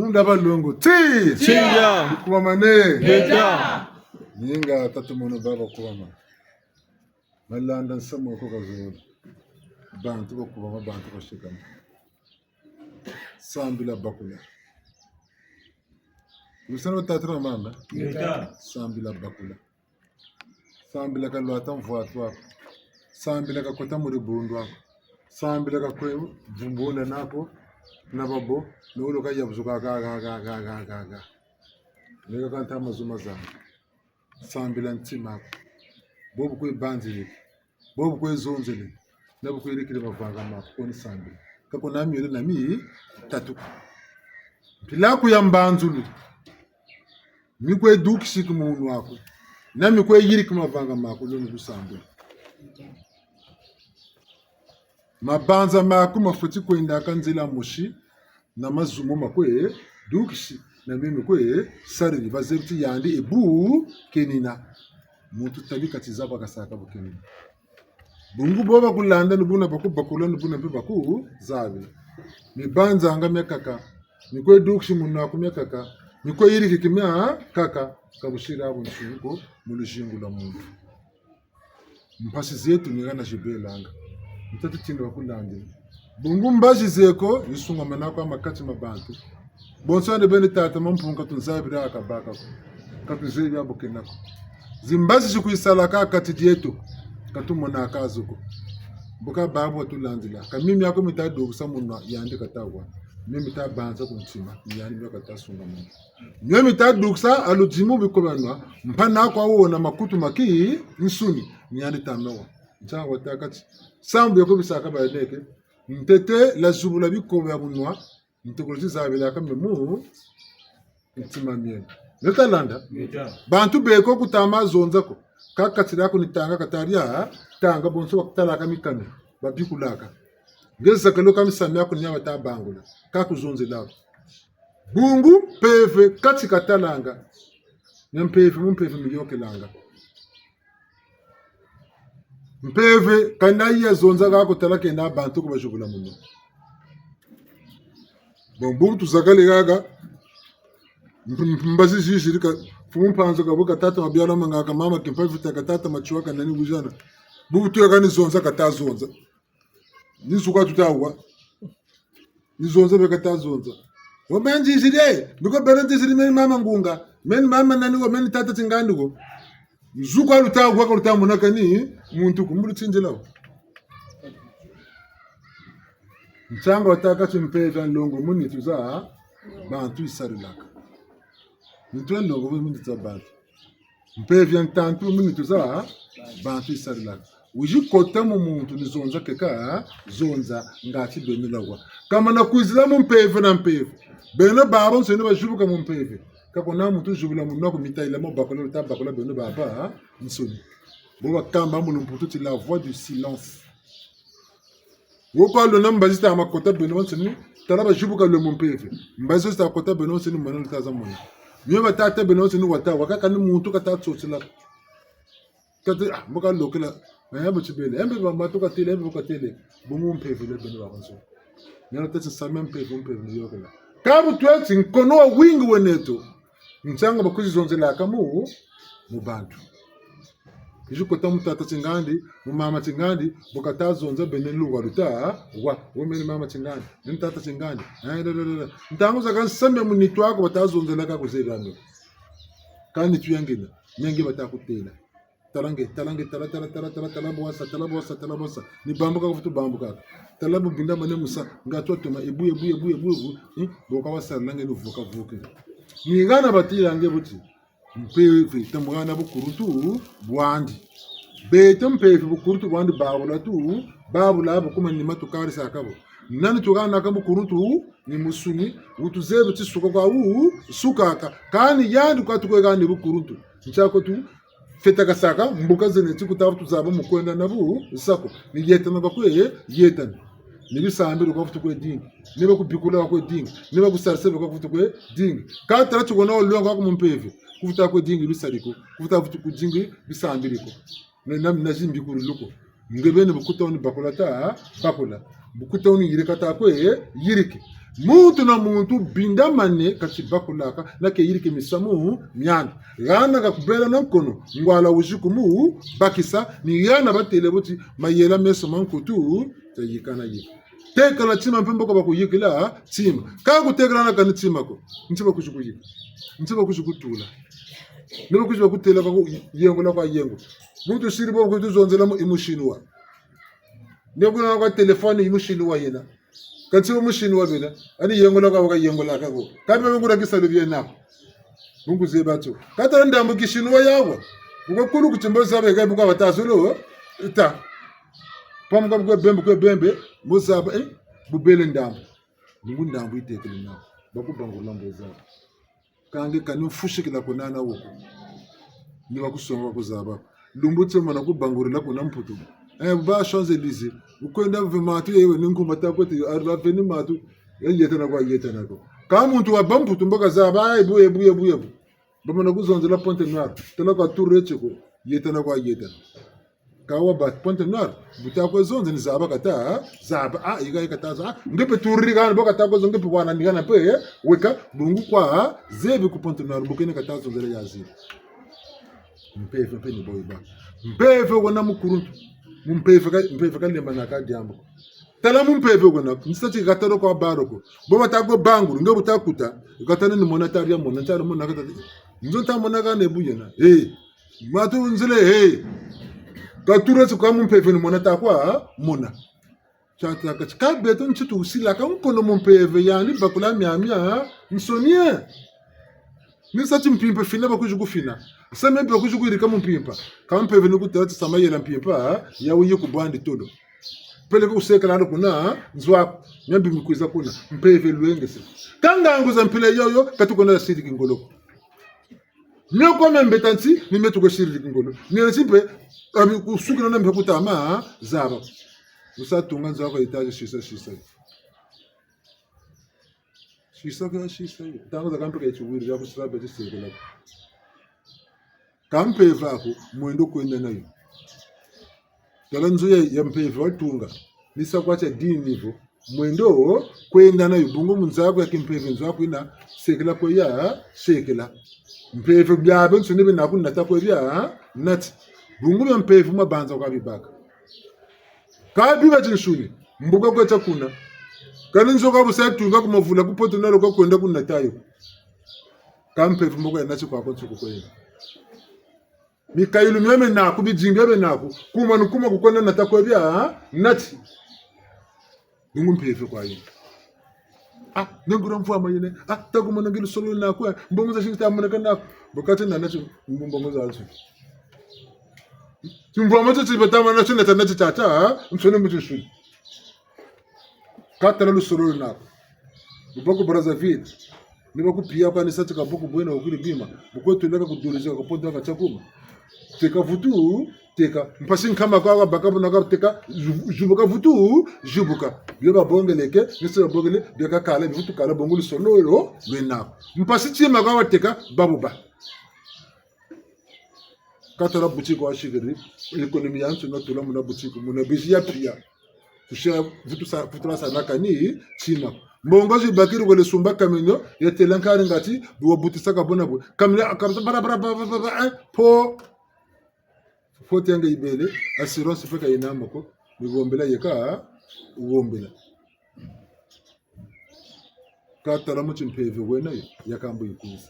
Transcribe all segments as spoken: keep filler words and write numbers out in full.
Ndaba longo. Ti! Tiya! Kubamane! Ngeta! Ninga tata mono baba kubama. Malanda nsamu ko kazolo. Bantu bakubama, bantu basikama. Sambila bakula. Lusana tata na mama. Ngeta. Sambila bakula. Sambila kalwata mvwatu aku. Sambila kakota mu dibundu aku. Sambila kakwe mvumbula naku na babo, na wulo kayabuzuka ga, ga, ga. Neka kanta mazu mazanga. Sambila ntima aku. Bobu kwe banzile. Bobu kwe zonzele. Na bu kwe yirikile mavanga maku, ko ni sambila. Ka ko na miole na mi tatu. Mpila aku ya mbanzulu. Mi kwe dukisi ku munwa aku. Na mi kwe yiriki mavanga maku, lo ni lusambulu. Mabanza maku mafweti kwendaka nzila mosi, na mazu mo ma kwe dukisi, na mio mi kwe sarili, bazebi ti yandi e bu kenina. Muntu tabi kati zaba kasaka bu kenina. Bungu bo bakulanda ni buna bakubakula, ni buna mpe bakuzabila. Mi banzanga miakaka. Mi kwe dukisi munwa aku miakaka. Mi kwe yirikiki miakaka. Ka busiri abu nsungu ko mu luzingu lwa muntu. Mpasi zeto ni hana zibelanga. Ntatu tini bakulandila. Bungu mbazi zeko, zisungamana kwa makati ma bantu. Bonso yandi beni tata Mampungu ka tunzabila kabaka ko. Ka tuzebi ya bu kena ko. Zimbazi zikwisalaka kati dieto. Ka tumonaka zo ko. Mbuka babu batulandila. Ka mimi ako mita dukisa munwa yandi kata wa. Mimi mita banza ku ntima, ni yandi mio kata sungamana. Mio mita dukisa ha ludimu bikobanwa, mpa na kwa wona makutu ma kinsuni, ni yandi ta mewa. Nsangu watâka ti, sambu yako bisaka bayaneke, ntete la zubula bikoba ya munwa, ntekolo ti zabilaka mio mu ntima mieno. Neta landa? Ngeta. Bantu beko kutama zonza ko. Ka kati diaku ni tanga kata dia, tanga bonso bakutalaka mikanda, babikulaka. Nge zakalo ka misamu miaku ni mia bata bangula. Ka kuzonzela ko. Bungu mpeve kati katalanga. Mia mpeve, mu mpeve miyokelanga. Mpeve, kanda yi ya zonza ha ko tala kena bantu ko bazubula munwa. Bon, bubu tuzakale haha. Mp-, mp-, mbazi ziziri ka, mfumu Mpanzu ka bu ka tata Mabiala Mangaka, mama Kimpa Vita ka tata Matsoua ka nani wizana. Bubu tuya kani zonza kata zonza. Ni nsuka tuta wa. Ni zonza beka ta zonza. Wo meni nziziri, eh, biko bena nziziri meni mama Ngunga. Meni mama nani wo, meni tata Tingandi wo. Nsuka luta wa, ka luta mona kani muntu ku mbulu tindila wo. Nsangu watâka ti mpeve ya nlongo mu nitu za bantu yisarilaka. Nitu ya nlongo mu nitu za bantu. Mpeve ya ntantu mu nitu za bantu yisarilaka. Wizi kota mu muntu ni zonza keka, zonza ngati beno lawa. Kamana kwizila mu mpeve na mpeve. Beno babansoni bazibuka mu mpeve. Ka kuna muntu zibula munwa ku mitayila mo bakula luta bakula beno babansoni. Bo bakamba mu lumputu ti la voix du silence. Wo kwa lwena mbazi zita ma kota beno bansoni, tala bazibuka lwe mu mpeve. Mbazi zo zita kota beno bansoni, mona luta za mona. Mio batata beno bansoni wata, wakaka ni muntu kata tsotila. Kati, ah, mbo kalokela, eh, bu tibele, eh, mbe ba matu katele, eh, mbe bu katele, bu mu mpeve lwe beno babansoni. Neno teti nsame mpeve, mpeve ni yokela. Ka bu tweti nkono wa wingi weneto. Nsangu bakwizi zonzelaka mu, mu bantu. Izi kota mu tata Tingandi, mu mama Tingandi, bu kata zonza beno luwa luta wa, wo meni mama Tingandi, meni tata Tingandi. Eh, la, la, la, la. Ntangu zakaka nsamu mu nitu aku bata zonzelaka kuzebi ando. Ka nitu ya ngina, ni ya nge bata kutela. Tala nge, tala nge, tala, tala, tala, tala, tala bwasa, tala bwasa, tala bwasa. Ni bambuka kufutu bambuka. Tala bu binda mane musa, nga twa toma, ebu, ebu, ebu, ebu, ebu. Eh, boka wasala nge ni vuka vuke. Ni hana batila nge buti. Mpeve, ta mu hana bukuluntu bwandi. Beto mpeve bukuluntu bwandi babula tu, babula bu kuma ni matu karisaka bo. Nani tuhanaka bukuluntu, ni musuni, wu tuzebi ti suka kwa wu, sukaka. Kani yandi kwa tukwe hana bukuluntu. Ntia ko tu, fetakasaka, mbuka zena ti kuta tuzaba mu kwenda na bu, sa ko. Ni yetana bakwe, yetana. Ni bisambiri kwa futu kwe dingi. Ni bakubikula kwa kwe dingi. Ni bakusarisa kwa futu kwe dingi. Ka tala ti kuna olonga kwa mu mpeve. Kufuta kwe dingi bisari ko. Kufuta futu kwe dingi bisambiri ko. Na, na, na zimbikulu luko. Nge beni bu kuta wuni bakula ta, bakula. Bu kuta wuni yirika ta kwe, yiriki. Muntu na muntu bindamane ka tibakulaka, na ke yirike misamu miandi. Hana kakubela na nkono, ngwala wizi kumubakisa, ni hana batêle bo ti mayela meso ma nkutu, tayikana yika. Tekela tima mpe mbo ka bakuyikila tima. Ka kutekela na kani tima ko. Nti bakwizi kuyika. Nti bakwizi kutula. Ni bakwizi bakutêla ka ku-, yengula kwa yengula. Muntu siri bo kutuzonzela mu imushini wa. Ni kuna kwa téléphone imushini wa yena. Kansi bo mushini wa bena. Ani yengula kwa baka yengula ka ko. Ka bebe ngura kisalu biena ko. Bungu zeba tio. Ka tala ndambu kishinwa yawa. Buko kulu ku timbo zaba ka buka bata zolo. Ta. Pamuka bukwe bembe, kwe bembe. Mbo zaba, eh? Bubele ndambu. Bungu ndambu yitekele na. Bakubangula mbo zaba. Kâ nge kani mfusikila ko nana wo ko. Ni bakusonga kuzaba. Lumbu tie mana kubangurila kuna Mputu. Eh, ba Champs-Élysées. Wukwenda ve matu yewe ni nkumba ta kwete, arba ve ni matu. Ya yetana kwa yetana ko. Kâ muntu wabâ Mputu mbo kazaba, ebu, ebu, ebu, ebu. Bamana kuzonzela Pointe-Noire. Tala kwa tour etio ko. Yetana kwa yetana. Kâ wabâ Pointe-Noire, bu ta kwe zonza ni zaba kata, zaba, ah, yika, yika ta za, ah, nge mpe turiri hana, bo kata kwe zonza, nge mpe wana ni hana mpe, eh, weka, bungu kwa, zebi ku Pointe-Noire, bu kena kata zonzela ya zebi. Mpeve mpe ni bo yibâ. Mpeve wena mukuluntu. Mu mpeve ka, mpeve kalembanaka diambu. Tala mu mpeve wena, nsa ti katalo kwa baro ko. Bo bata kwe bangula, nge bu ta kuta, katana ni mona ta ria mona, ntalo mona kata. Nzo ta mona kane bu yena. Eh. Matu nzele, he. Ka tour etio kwa mu mpeve ni mona ta kwa, ha? Mona. Tia ta ka ti ka beto nti tusilaka nkono mu mpeve yandi bakula miamiansoni, eh. Ni sa ti mpimpa fina bakwizi kufina. Sa mia mbi bakwizi kuyirika mu mpimpa. Kâ mpeve ni kutêla ti sa mayela mpimpa, ha? Ya wuyi ku bwandi tolo. Peleko wusekela hana kuna, ha? Nzo aku. Mia mbi mikwiza kuna. Mpeve lwengese. Kâ ngangu za mpila yoyo, ka tukwenda siriki ngolo ko. Mio kwa mia mbeta nti, ni mio tukwe siriri kingolo. Ni nti mpe, abi kusukina na mpe kutama, ha? Zaba. Wusa tunga nzo aku étage sisa, sisa. Sisa ka sisa. Ntangu zakaka mpe ka yitiwiri, ya kusira beti sekela. Kâ mpeve aku, mwendo kwenda nayo. Tala nzo ya, ya mpeve watunga. Ni sa kwa tia dini vo. Mwendo kwenda nayo bungu mu nzo aku ya kimpeve nzo aku yina sekela kwe ya sekela. Mpeve biabiansoni bina ku nata kwe bia nati. Bungu bia mpeve mabanza kwa bibaka. Kâ biba tinsuni, mbuka kwe tia kuna. Kani nzo ka bu sa tunga ku mavula ku Pointe-Noire kwa kwenda ku nata yo. Kâ mpeve mbuka ya nati kwa kwa nsuku kwenda. Mikayulu mia mena naku, bidingi bia bena naku, kuma ni kuma kukwenda nata kwe bia, ha? Nati. Bungu mpeve kwa yina. Ah, nengura mvwama yina. Ah, ta kumona nge lusolo naku, eh. Mbongo zazingi ta moneka naku. Bu kati na nati, mbongo zazingi. Timvwama tio ti bata mona tio nata nati tata, ha? Nsoni mu tinsuni. Kâ tala lusolo lwena naku. Bu bâ ku Brazzaville. Ni bakupia kwa ni sa ti ka buku bwena wukiri bima. Bu kwe tuleka ku duriza ka ponta ka tia kuma. Teka vutu, teka. Mpasi nkama kwa kwa baka buna ka teka, zu-, zubuka vutu, zubuka. Bio babongeleke, ni sa babongele, bia kakala, bia vutu kala, bungu lusolo lwena naku. Mpasi tima kwa wateka, babu ba. Kâ tala boutique wasikiri, économie yansoni natula muna boutique, muna bizi ya pia. Kusia vutu sa, vutu la sa na kani, tima. Mbongo zi bakiri wele sumba camion, yatela nkari ngati, bu wabutisaka buna bu. Camion, akabata bara, bara, bara, bara, bara, eh, po. Faute ya nge yibele, assurance mpe ka yena mo ko, ni wombela yeka, wombela. Kâ tala mu timpeve wena yo, yakaka mbo yikwiza.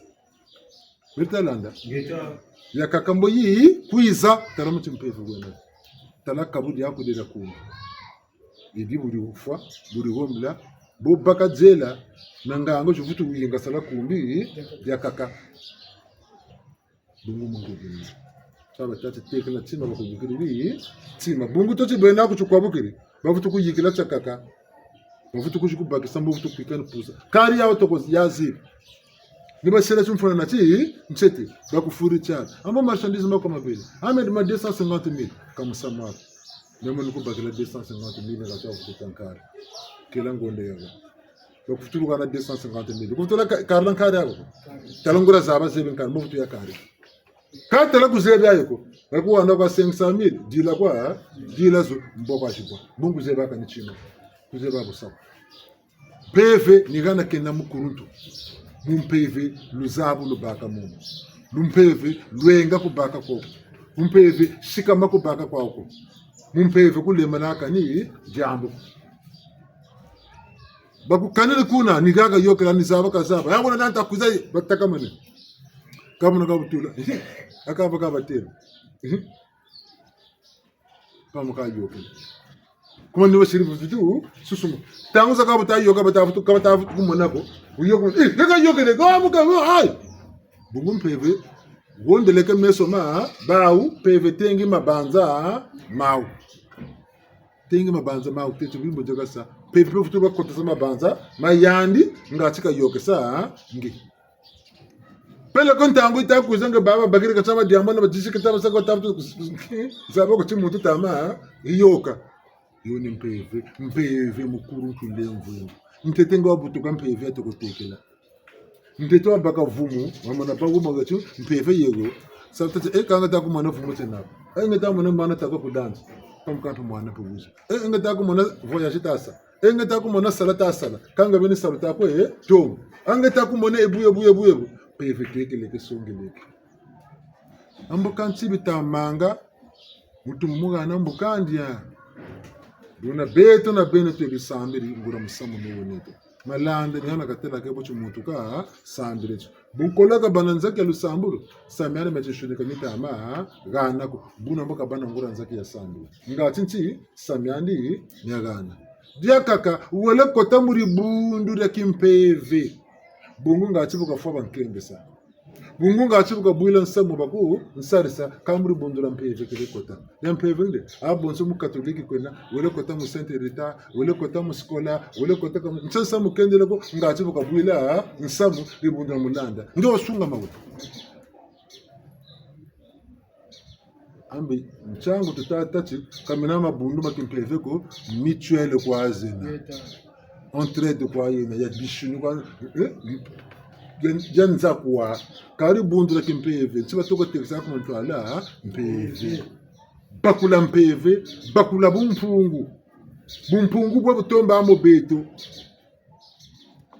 Miri ta landa? Ngeta. Yakaka mbo yikwiza, tala mu timpeve wena yo. Tala kabu diaku dia kumbi. Edi buri wufwa, buri wombela, bo baka diela, na ngangu zi vutu yinga sala kumbi, diakaka. Bungu mu ngudi ni. Sa batâ ti tekela tima bakuyikiri bi, tima. Bungu tio ti bena ku ti kwabukiri. Bavutu kuyikila tiakaka. Bavutu kuzi kubakisa mbo vutu kwika ni pusa. Kari yawu toko yazibi. Ni basela timfuna nati, ntete, bakufuri tiari. Ambo marchandise mako mabele. Ahmed ma deux cent cinquante mille. Ka musamu wako. Meno ni kubakila deux cent cinquante mille ka tia vutu ta nkari. Kela ngonda yawu. Bakufutulu kana deux cent cinquante mille. Kufutula ka-, kari la nkari yawu. Tala nguria zaba zebi nkari, mbo vutu ya kari. Kâ tala kuzebi yayo ko. Bakuhanda kwa cinq cent mille, dila kwa, dila zo, mbo kwa zibwa. Bungu kuzebi ka ni tima. Kuzebi ko sa ko. Mpeve ni hana kena mukuluntu. Mu mpeve luzabu lubâka momo. Mu mpeve lwenga kubâka koko. Mu mpeve sikama kubâka kwako. Mu mpeve kulemanaka ni diambu. Bakukanini kuna, ni haha yôkela, ni zaba kazaba. Ya wuna nanta kwiza, batakamane. Kamona kabutula. Akaba kabatela. Pamo kayôkele. Kuma ni wasiri vutu, susuma. Ntangu zakaka bata yôka, bata vutu, ka bata vutu kumona ko. Wuyôka, eh, leka yôkele, ko amuka, ko, ai. Bungu mpeve, wondeleke meso ma, bawu, mpeve tengi mabanza, mawu. Tengi mabanza mawu, tete bimbo diaka sa. Mpeve mpe vutu bakotesa mabanza ma yandi, ngatu kayôkesa nge. Peleko ntangu yita kwiza nge baba bakiri kasa madiambu na badisi kita basaka tafutu zaba ko ti muntu tama yôka. Yo ni mpeve, mpeve mukuluntu nde mvwingu. Ntete nge wabutuka mpeve ya toko tekela. Ntete wabaka vumu, wamona pa wuma kati, mpeve yego. Sa tete, eh, ka nge ta kumona vumu tiena ko. Eh, nge ta mona mwana ta kwa kudanza. Pamukampe mwana mpe wizi. Eh, nge ta kumona voyage ta sa. Eh, nge ta kumona sala ta sala. Ka nge beni salu ta kwe, eh, tongo. Ah, nge ta kumona ebu, ebu, ebu, ebu. Mpeve kekeleke songeleke. Ambu kanti bitamanga, mutu muhana mbu kandia. Buna beto na beno twe bisambiri, nguria musamu ni wo neto. Malanda ni hana katêla ke bo ti muntu kasambiri tio. Bu nkola kabâ na nzaki ya lusambulu, samiani ma tinsuni ka mitama hana ko. Buna mbo kabâ na nguria nzaki ya sambulu. Ngatu ti, samiani ni hana. Diakaka, wele kota mu dibundu dia kimpeve. Bungu ngatu bu kafwa bankembesa. Bungu ngatu bu kabwila nsamu baku nsarisa, ka mu dibundu dia mpeve kele kota. Ya mpeve nde, a bonso mu catholique kwena, wele kota mu Sainte Rita, wele kota mu scola, wele kota ka, nsa nsamu kendele ko, ngatu bu kabwila nsamu dibundu dia mulanda. Nge wasungama we. Ambi, ntiangu tuta tâ ti, ka mena mabundu ma kimpeve ko, mutuelle kwa zena. Entraide kwa yena, ya bisuni kwa, eh, ya, ya nza kwa. Ka dibundu dia kimpeve, nti batoko tekisa ku ntwala mpeve. Bakula mpeve, bakula bumpungu. Bumpungu bwe butomba mo beto.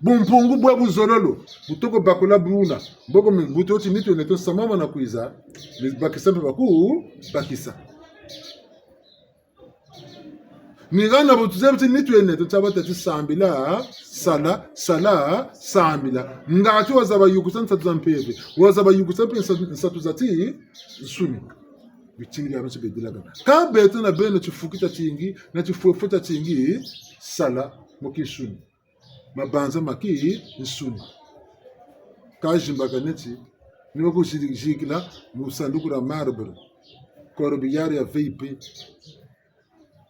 Bumpungu bwe buzololo, butoko bakula buna. Mboko mi-, buto ti nitu neto nsamu wamana kwiza, bakisa mpe baku bakisa. Ni hana bu tuzebi ti nitu neto, tia batâ ti sambila, sala, sala, sambila. Ngatu wazaba yukisa nsatu za mpeve, wazaba yukisa mpe nsa-, nsatu za tinsuni. Bitini bia binsi bedilakana. Ka beto na beno tifu ki tiatingi, na tifwefwe tiatingi, sala mu kinsuni. Mabanza ma kinsuni. Ka zimbakane ti, ni baku zi-, zikila mu sanduku dia marbre, corbillard ya V I P,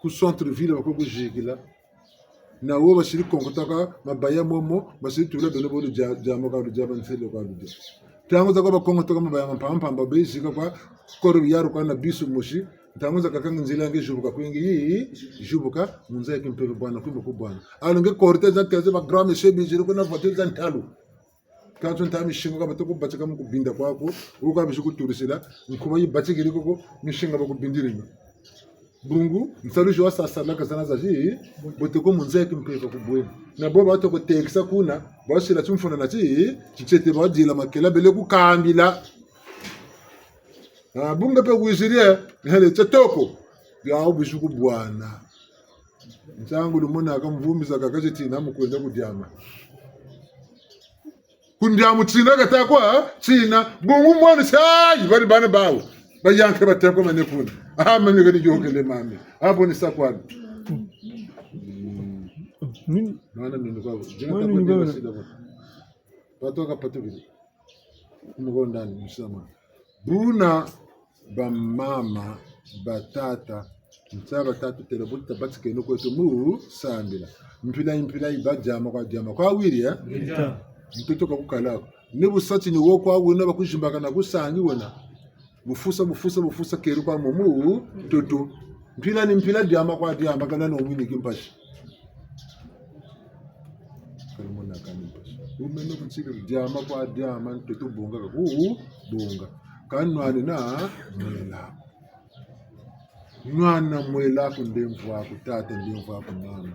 ku centre-ville baku zikila. Na wo basiri konkotaka mabaya momo, basiri tula beno bo ludia-, diambu ka ludia, bansele ka ludia. Ntangu zakaka bakongotaka mabaya ma mpamba mpamba, bezika kwa corbillard kwa na bisu mosi, ntangu zakaka nge nzila nge zibuka kwingi, zibuka, mu nza ya kimpeve bwana, kwimba ku bwana. Alors nge korte za keze ba grand monsieur biziri kuna voiture za ntalu. Kansi nta misinga ka batoko batika mu kubinda kwaku, wo ka bizi kuturisila, nkuba yibatikiri koko, misinga bakubindiri no. Bungu, nsalu zi wasa sala ka zana zazi, bote ko mu nza ya kimpeve ku bwena. Na bo batoko tekisa kuna, basila timfuna na ti, titete badila makela bele kukambila. Ah, bu nge mpe wiziri, eh, hele, tia toko. Ya, wo bizi kubwana. Ntangu lumonaka mvumbi zakaka zi tina mu kwenda ku diama. Ku diama tina kata kwa, tina, bungu mwana sayi, bari bana bawu. Bayanke batekwa mane kuna. Ah, mane kani yôkele mame. Ah, boni sa kwani. Nini? Mwana minu kwa. Mwana minu kwa. Bato ka patukiri. Kumukondani, musama. Buna bamama, batata, nsa batatu têle buta batikeno kweto mu sambila. Mpila, mpila yiba diama kwa diama. Kwa wiri, eh? Ntoto ka kukala ko. Ni bu sa ti ni wo kwa wena bakuzimbakana ku sangi wena. Bufusa, bufusa, bufusa, keri kwa momo, ntoto. Mpila ni mpila, diama kwa diama, kana no mwini kimpasi. Kani mona kani mpasi. Wumene kutsika diama kwa diama, ntoto bonga ka ku bonga. Ka nwana na mwela. Nwana mwela ku ndemvu aku, tata ndemvu aku, mama.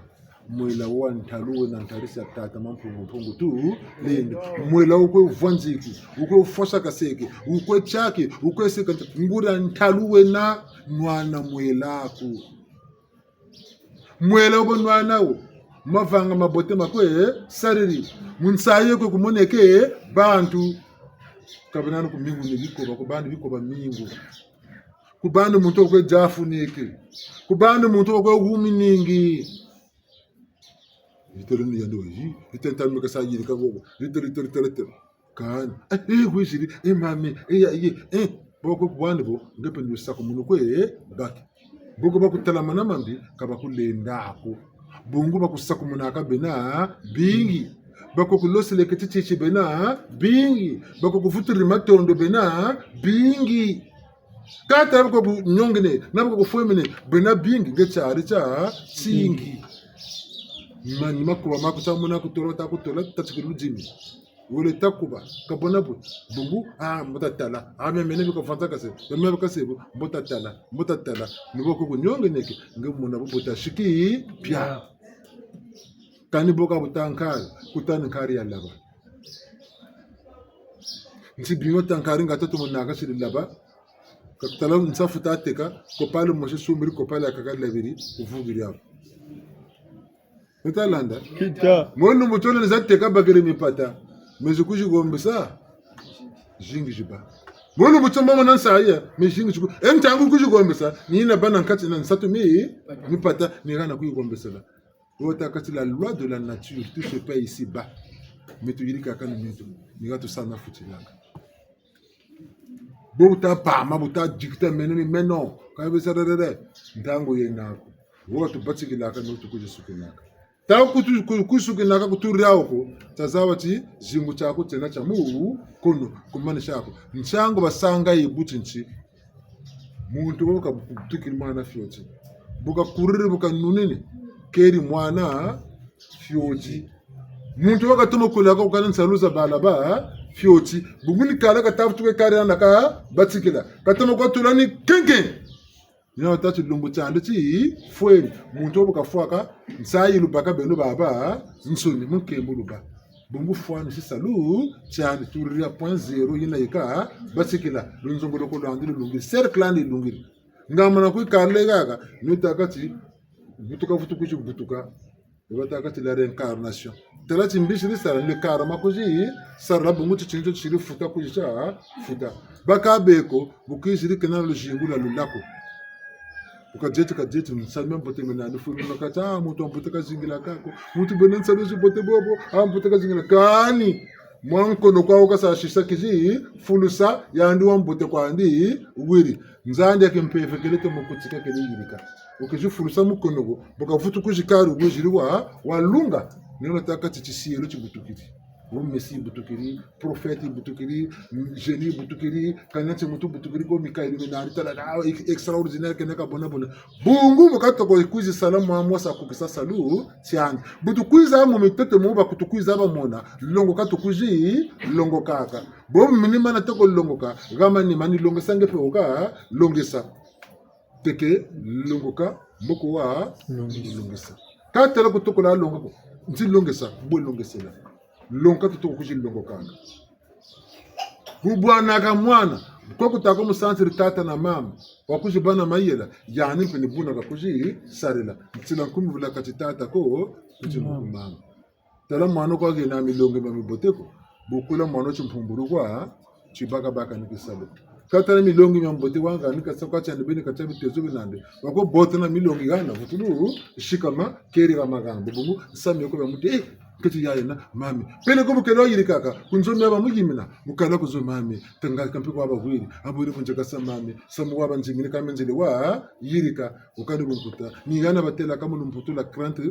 Mwela wa ntalu wena ntarisi ya tata Mampungu Mpungu Tulendo. Mwela wukwe vwa nziki, wukwe fwasa kaseke, wukwe tiaki, wukwe seka, nguria ntalu wena nwana mwela aku. Mwela wuko nwana wo, mavanga mabote makwe sariri. Mu nsayi kwe kumoneke bantu. Ka bena nani ku mingu ni bikoba, ku bandi bikoba mingu. Ku bandi muntu wakwe diafunike. Ku bandi muntu wakwe wuminingi. Yitele ni yandi wo, yi, yitele ntalu meka sa yirika bobo. Yitele, yitele, yitele, yitele. Kani. Eh, eh, kwiziri, eh, mami, eh, ya, ye, eh. Boko kwandi bo, nge mpe ndusakumunu kwe, eh, baki. Boko bakutelamana mambi, ka bakulenda ko. Bungu bakusakumunaka bena bingi. Bakukuloseleke tititi bena bingi. Bakukuvuturi matondo bena bingi. Kâ tala bakunyongene, na bakufwemene, bena bingi, nge tiari tiatingi. Mani makuba maku tia mona kutola, ta kutola, tatikiri ludimi. Wele ta kuba, ka bona bu, bungu, ah, mbo tatala. Ah, mia mene bika fanta kase, mia mene bika se bu, mbo tatala, mbo tatala. Ni bo ko kunyongeneke, nge mona bu buta siki, pia. Kani bo ka buta nkari, kuta ni nkari ya laba. Nti bino ta nkari nga tatu monaka siri laba. Ka tala nsafu ta teka, kopale mosi sumbiri, kopale ya kaka labiri, kuvukiri apo. Nta landa? Kita. Mwe lumbu tio ni za teka bakiri mipata. Mezi kuzi hombesa. Zingi ziba. Mwe lumbu tio mama na nsaya, mezi zingi ziku. E ntangu kuzi hombesa, ni yina bâ na nkati na nsatu mi, mipata, ni hana kuyi hombesela. Wo ta kati la loi de la nature, tout se paie ici-bas. Mitu yirikaka ni mitu, ni ha tusana futilaka. Bo buta pama, buta dikita meno ni meno. Ka besa rerere. Ntangu yena ko. Wo tubatikilaka, no tukuzi sukinaka. Ta kutu, ku-, kusukinaka kuturia wo ko. Tazaba ti zingu tiaku tiena tia mu kono, kumanisa ko. Nsangu basanga yi buti nti. Muntu wo ka butukiri mwana fioti. Bu kakuriri, bu kanunini, keri mwana fioti. Muntu wo katomo kulaka, ku kana nsalu za bala ba fioti. Bungu ni kala kata vutuka kari anda kabatikila. Katomo kwa tula ni kenke. Ni na tâ ti lumbu tiandi tifweni. Muntu wo bu kafwaka, nsayi lubaka beno babansoni, mu nkembo lubâ. Bungu fwani tisalu tiandi, turia point zéro yina yika batikila, lunzongoloko lwandi lulungiri, cercle andi lungiri. Nga mana kwikalele kaka, ni wo ta kati, butuka, vutu kuzi butuka. Ni wo ta kati la réincarnation. Tala ti mbi siri sala, ni karma kuzi sala, bungu ti tinzo tisiri futa kuzi sa futa. Baka beko, bu kiziri kena luzingu lwa lula ko. Bu kadieti, kadieti, nsamu mia mbote mena ni fulu na kati, ah, muntu wa mbote kazingilaka ko. Muntu bena nsalu zi mbote bobo, ah, mbote kazingila. Kani, mwa nkono kwa wo kasa sisa kizi fulusa, yandi wa mbote kwandi wiri. Nzandi ya kimpeve kele tomo kutika kele yirika. Wu kizi fulusa mukono wo, bu kavutu kuzi kari, wiziri wa, walunga. Ni wo na tâ kati tisielo tibutukiri. Wo Messie butukiri, prophète butukiri, génie butukiri, kani nti muntu butukiri ko, Michael Minari, tala, ah, ex-, extraordinaire, kena ka bona bona. Bungu bu katoko kwizi sala mwa mwa sa kukisa salu tiandi. Bu tukwiza mu mitoto mu ba kutukwiza bamona, longoka tukwizi longokaka. Bo mini mana toko longoka, ha manima ni longesa nge mpe wo ka longesa. Teke longoka, mboko wa longesa. Longesa. Ka tala ku toko la longoka ko, nti longesa, bwe longesela. Longoka tutoko kwizi longokaka. Bu bwanaka mwana, ko kutako musansiri tata na mama, wakwizi bâ na mayela, yandi mpe ni buna kakwizi sarila. Ntila nkumi vula kati tata ko, kuti mama. Tala mwana kwa kena milongi mia mibote ko. Bu kula mwana timpumbulu kwa, tibaka baka ni kisalu. Ka tala milongi mia mbote wanga ni kasa kwa tiandi beni ka tia bitezo binandi. Wako bote na milongi hana, vutulu, sikama, keri ha mahambu. Bungu, nsamu yo ko bia muti, eh, nketi ya yena, mami. Peleko bu kele wayirikaka, ku nzo mia bamuyimina, bu kala ku nzo mami, tanga kampe kwa bahwiri, abwiri ku nzekasa mami, samu wa banzingini ka menzele wayirika, wukani bunkuta. Ni hana batêlaka mu lumputu la crainte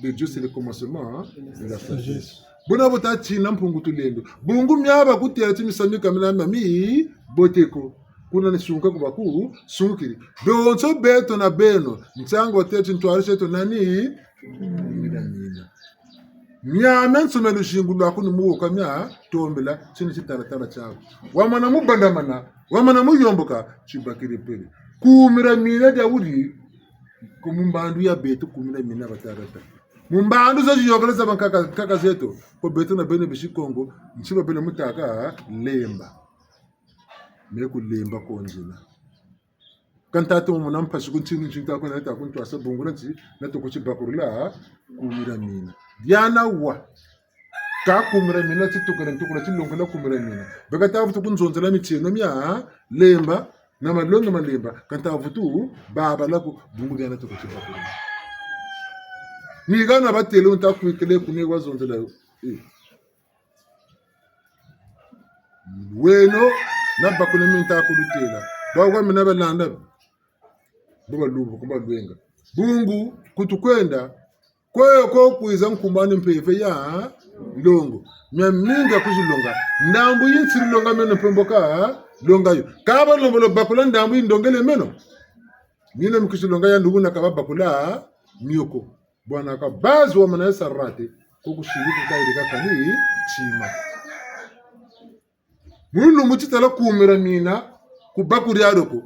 de Dieu, c'est le commencement, hein, de la sagesse. Buna bu tatina Mpungu Tulendo. Bungu mia bakutêla ti misamu ka mina mia mibote ko. Kuna ni sunka ku baku sunkiri. Bonso beto na beno, nsangu watêla ti ntwari tieto nani? Mina, mina. Miamiansoni mia luzingu lwaku ni mu wo ka mia tombela, tini titalatala tiaku. Wamana mu bandamana, wamana mu yomboka, tibakiri pele. Kumira mina dia wuri, Ko mu mbandu ya beto kumi na mina batâka ta. Mu mbandu za ziyôkele za bankaka, nkaka zeto. Ko beto na beno bisi Kongo, nsi ba beno mutâka lemba. Me kulemba ko nzina. Ka nta tomo mona mpasi ku ntinu ntinu ta ko na ta ku ntwasa bungula nti, na toko tibakurila, kumi na mina. Diana wa. Ka kumi na mina titukula, ntukula tilongela kumi na mina. Beka ta vutu kunzonzela mitieno mia, lemba, na malongi ma lemba, ka nta vutu, babala ku, bungu diana toko tibakurila. Ni hana batêle nta kwikele kune wazonzela yo. Eh. Weno, na bakuna mi nta kulutêla. Bawu ka mina balanda. Bo balubu, ku balwenga. Bungu, ku tukwenda. Kwe ko kwiza nkumbu ni mpeve ya longo. Miamingi kwizi longa. Ndambu yi nsiri longa meno mpe mbo ka longa yo. Ka balembolo bakula ndambu yi ndongele meno. Mina mi kwizi longa ya ndugu na ka babakula mio ko. Bwana ka bazi wa mana ya sarate, ko kusiri ku kayirika kani tima. Mu lumbu ti tala kumi na mina, ku bakuri alo ko.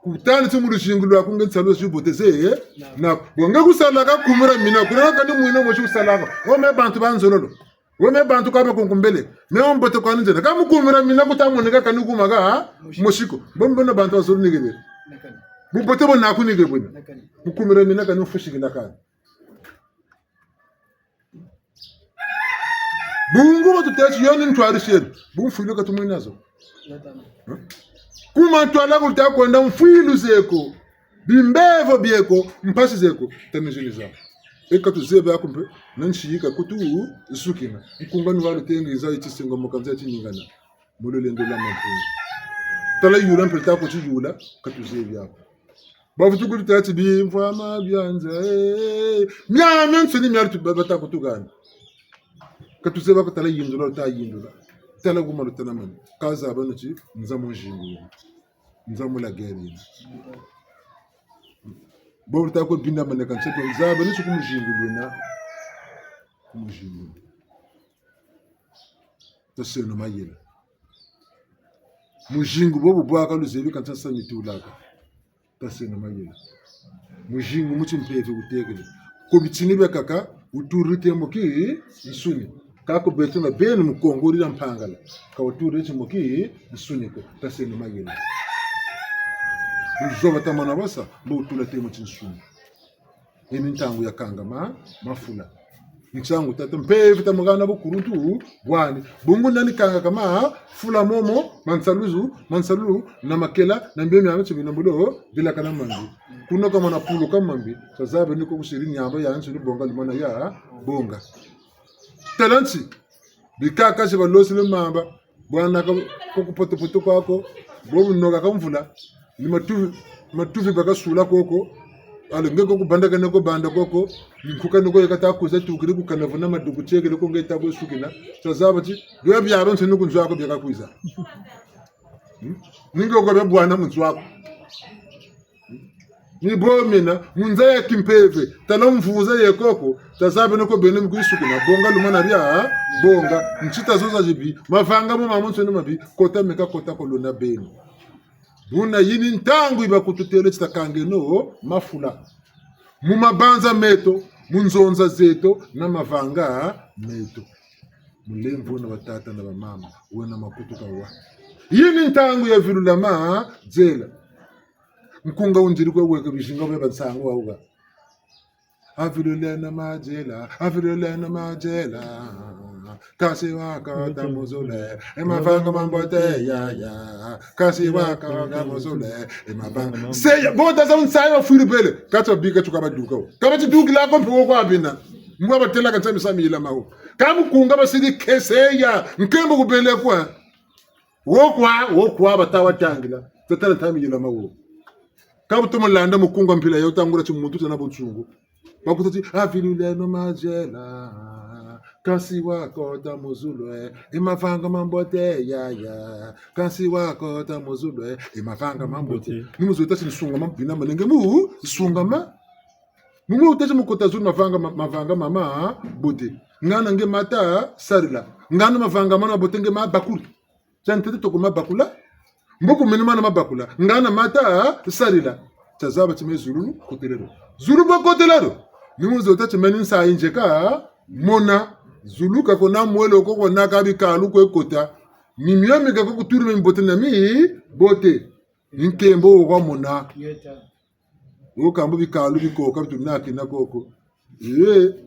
Ku tani ti mu luzingu lwaku nge nsalu zi bote ze, eh? Na, bo nge kusalaka kumi na mina, kuna kani mwina mosi kusalaka. O me bantu ba nzololo. O me bantu ka bakunkumbele. Me o mbote kwani nzena. Ka mu kumi na mina ku ta moneka kani kuma ka, ha? Mosi ko. Bo mbona bantu ba nzololo ni ke bwe. Bubote bo naku ni ke bwe. Mu kumi na mina kani mfusikila kani. Bungu batutêle ti yo ni ntwarisi eno. Bu mfwilu ka tumwena zo. Huh? Kuma ntwala ku luta kwenda mfwilu ze ko. Bimbevo bie ko, mpasi ze ko. Tani zini za. E ka tuzebi ako mpe, na nsi yi ka kutu sukina. Nkunga ni wa lutengi za yi tisengo mu kanza tiningana. Mu lulendo lwa Mampungu. Tala yula mpe luta ko ti yula, ka tuzebi ako. Bavutu ku luta ti bimvwama bia nza, eh. Miamiansoni mia lutu ba-, bata kutukana. Ka tuzebi ako tala yindula, luta yindula. Tala kuma luta na mani. Ka zaba no ti, nza mu nzingu. Nza mu la guerre. Bo luta ko binda maneka nseto, zaba no ti ku muzingu lwena. Ku muzingu. Taseno mayela. Muzingu bobu bwaka luzebi ka nsa nsa ni tulaka. Taseno mayela. Muzingu mu timpeve wutekele. Ku bitini biakaka, wuturi temo ki nsuni. Ka ku beto na beno mu Kongo dila Mpangala. Ka wuturi temo ki nsuni ko. Taseno mayela. Wuzoba tamana basa, mbo wutula temo ti nsuni. Yi ni ntangu ya kanga ma, mafula. Ntangu tata mpeve ta mu hana bukuluntu bwani. Bungu nani kanga ka mafula momo, mansaluzu, mansalulu, na makela, na mbio miami ti bina mbolo, bilakana mandi. Kuna ka mana pulu ka mambi, tazaba ni ko kusiri nyamba ya nsi ni bonga lumana ya bonga. Tala nti, bikaka si balosele mamba, bwana ka, ko ku potopoto kwako, bobu noka ka mvula, ni matuvi, matuvi bakasula koko, alo nge ko ku banda kane ko banda koko, ni nkuka ni ko yeka ta kwiza tukiri ku kanavu na maduku tiekele ko nge ta kwe sukina, tazaba ti, bia bia bantu ni ku nzo ako biaka kwiza. Hmm? Ni nge ko bia bwana mu nzo ako. Ni bo mina, mu nza ya kimpeve, tala mvuza ye koko, tazaba ni ko beno mu kwisukina, bonga lumana bia, bonga, nti tazoza zibi, mavanga mo mamansoni mabi, kota meka kota ko lona beno. Buna yi ni ntangu yi bakututêle ti takangeno, mafula. Mu mabanza meto, mu nzonza zeto, na mavanga meto. Mulemvo na batata na bamama, wena makutu kawa. Yi ni ntangu ya vilula ma, nzela. Nkunga wundiri kwe weke bizinga bia bansangu wa wuka. Aviluleno madiela, aviluleno madiela. Kasi wakota mu zulu e, e mavanga mambote yaya. Kasi wakota mu zulu e, e mavanga. Se ya, bo taza wunsayi wa fwiri bele. Kati wa bika tuka baduka wo. Ka bati dukila ko mpe wo kwa bina. Mwa batêla ka nsa misamu yila mawo. Ka mukunga basiri kese ya, nkembo kubele kwa. Wo kwa, wo kwa bata watangila. Tatala ntamu yila mawo. Ka bu tomo landa mukunga mpila ya wutangula ti muntu tana bunsungu. Bakuta ti, aviluleno madiela. Kasi wakota mu zulu e, e mavanga mambote yaya. Kasi wakota mu zulu e, e mavanga mambote. Ni mu zulu tasi ni sungama, bina manenge mu, sungama. Mu mu tasi mu kota zulu mavanga, ma-, mavanga mamabote. Ngana nge mata sarila. Ngana mavanga mana bote nge mabakuri. Tia ntete toko mabakula. Mbo ku meno mana mabakula. Ngana mata sarila. Tazaba ti me zulu kotelelo. Zulu bo kotelelo. Ni mu zo ta ti me ni nsayi nzeka mona. Zulu ka ko na mwelo ko ko na ka bikalu kwe kota. Ni mio mi ka ko kuturi me mbote na mibote. Ni nkembo wo kwa mona. Wo kambu bikalu bikoka bitu na kina koko. Ee.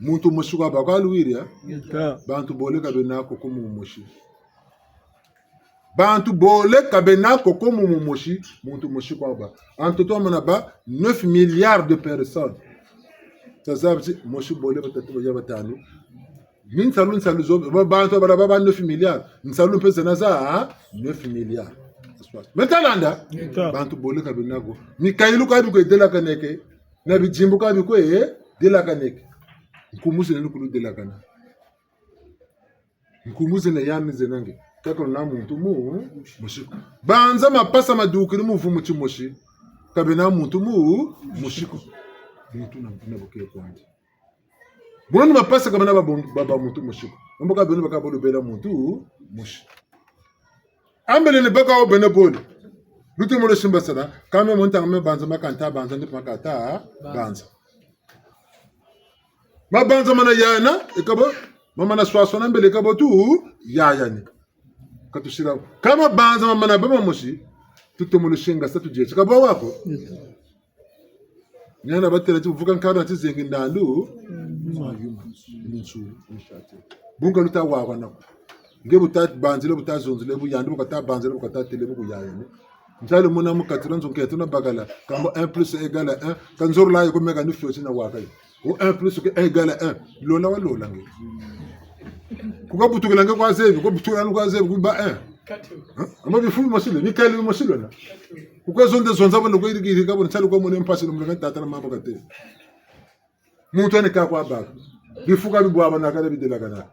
Muntu mosi kwa ba kwa luwiri, eh? Bantu bole ka bena koko mu mosi. Bantu bole ka bena koko mu mosi, muntu mosi kwa ba. En tout, wamana ba neuf milliards de personnes. Tazaba ti mosi, bole, batatu, baya, batanu. Ni nsalu, nsalu zo, ba, bantu bala ba, ba neuf milliards. Nsalu mpe zena za, ah, neuf milliards. Me ta landa? Bantu bole ka bena ko. Mikayulu ka bikwe delakaneke. Na bidimbu ka bikwe delakaneke. Nkumbu zena ni kulu delakana. Nkumbu zena yandi zena nge. Kaka na muntu mu, mosi ko. Banza mapasa madukiri mu vumu timosi. Ka bena muntu mu, mosi ko. Muntu na, na buke kwandi. Bono ni mapasa ka bena ba bon-, ba, ba muntu mosi ko. Mbo ka beno baka bolo bela muntu mosi. Ambele ni baka wo beno bole. Lutomolo simba sala, kame mo ntanga me banza ma ka nta banza, ndi ma ka ta banza. Mabanza mana yana, e ka bo, mamana swaswana mbele e ka bo tu, yayani. Ka tusila. Ka mabanza mamana ba mamosi, tutomolo singasa tudieti. Ka bo wa ko? Ni hana batêla ti bu vuka nkari na tizengi ndandu. Mayuma. Ni nsulu, ni shati. Bu nga luta wakana ko. Nge bu ta banzila, bu ta zonzila, bu yandi, bu kata banzila, bu kata têla, bu kuyaya, ne. Ntali mona mu kati dia nzo nkento na bakala. Kambo un plus un égale à un. Ka nzorolo yo ko meka ni fioti na waka yo. Ko un plus un égale à un. Lola walola nge. Ku kabutukila nge kwa zebi, ku kabutukila nge kwa zebi, ku ba un. Hein? Ama bifu bimosi lo, mikayulu mimosi lo na. Ku kwe zonza zonza bo, na kwe yirika yirika bo, ntali kwa mona mpasi lo, mona tata na mama kate. Muntu ani ka kwa baka. Bifu ka bibwabana ka na bidelakana.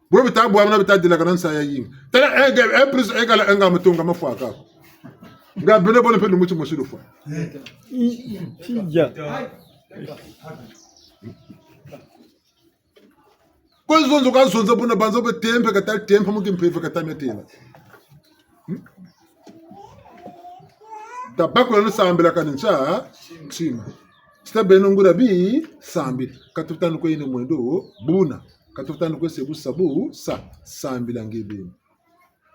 Bo bita bwabana bita delakana nsayi yayingi. Tala un plus un égale à un nga mutonga mafwa ka ko. Nga beno bole mpe lumbu timosi lufwa. I-, i-, tija. Kwe zonza ka zonza buna banza be tempe kata tempe mu kimpeve kata metela. Hmm? Tabakula no sambila kani nsa, ntima. Ti ta beno nguria bi, sambila. Ka tufweti kwe yina mwendo, buna. Ka tufweti kwe sa bu sa bu, sa, sambila nge beni.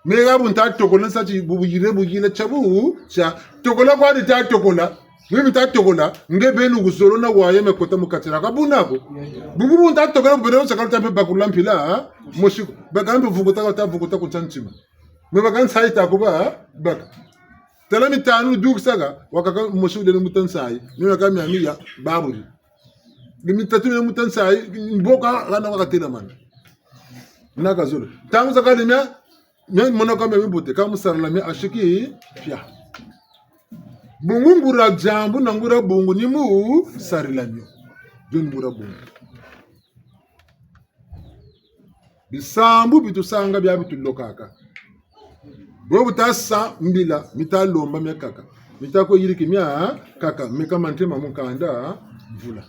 Me ha bu nta tokola nsa ti bu, buyile, buyile, tia bu, tia. Tokola kwa di ta tokola. Me mi ta tokola, nge beni wuzolo na waya me kota mu kati dia ka buna ko. Bubu bu nta tokola, bu bena wu saka luta mpe bakula mpila, ha? Mosi ko. Baka mpe vukuta, ta vukuta ku nsa ntima. Me baka nsayi ta ku ba, baka. Tala mitanu dukisaka, wakaka mosi wulele muta nsayi. Me baka miami ya, baburi. Ni mitatu mia muta nsayi, mboka hana wakatelamana. Na kazolo. Ntangu zakaka ni mia, mia mona kwa mia mbote, ka mu sarila mia ashiki, pia. Bungu nguria diambu na nguria bungu ni mu sarila mio. Dio ni nguria bungu. Bisambu bi tusanga bia bi tulokaka. Bo bu ta sambila, mi ta lomba miakaka. Mi ta kwe yirika miakaka. Meka ma ntema mu nkanda mvula.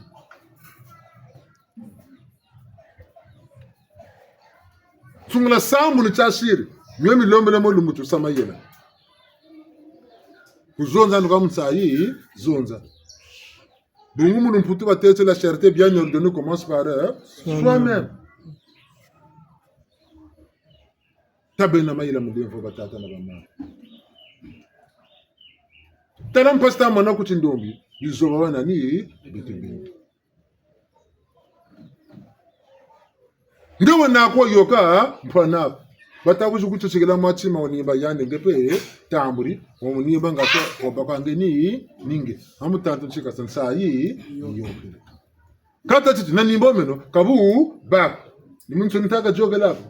Sungula sambu ni tia siri. Mio mi lombele mo lumbu tusa mayela. Ku zonza ni kwa mu nsayi, zonza. Bungu mu lumputu batêle ti la charité bien ordonnée commence par, euh, soi-même. Ta bena mayela mu lemvo batata na bamama. Tala mpasi ta mona ku tindombi, bizoba wana ni bitu bingi. Nge wena ko yoka, mpangi ko. Bata kwizi ku tisikila mwa ntima, wunimba yandi nge mpe tambuli, wunimba nga ko, wabaka nge ni, ni nge. Amu tantu ntsika sa nsayi, yokele. Kata titi, na nimba meno, ka bu, baka. Ni mu nsoni ta ka yokela ko.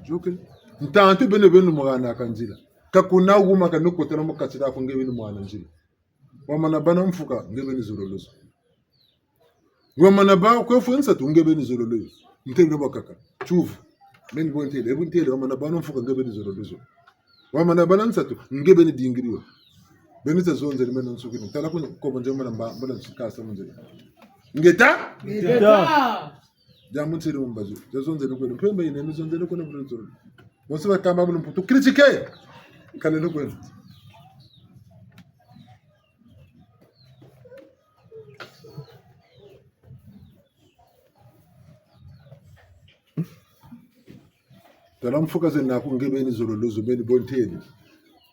Yokele. Ntantu beno beno mwana ka nzila. Ka kuna wuma ka nukotela mu kati dia ko nge beni mwana nzila. Wamana bâ na mfuka, nge beni zololo zo. Wamana bâ kwe fwe nsatu, nge beni zololo yo. Ntele bakaka. Tiyuvu. Meni bo ntele, ebu ntele, wamana bâ na mfuka, nge beni zololo zo. Wamana bâ na nsatu, nge beni dingiri yo. Beni za zonzele meno nsukini. Tala kuni, ko bonze mwana mba, mwana nsikasa mu nzila. Nge ta? Nge ta. Diambu ntele mu mbazi. Za zonzele kweno. Mpemba yina, mi zonzele kweno, kweno zololo. Bonso bakamba mu lumputu critiquer. Kaleno kweno. Tala mfuka zena naku nge beni zololo zo beni bo ntele.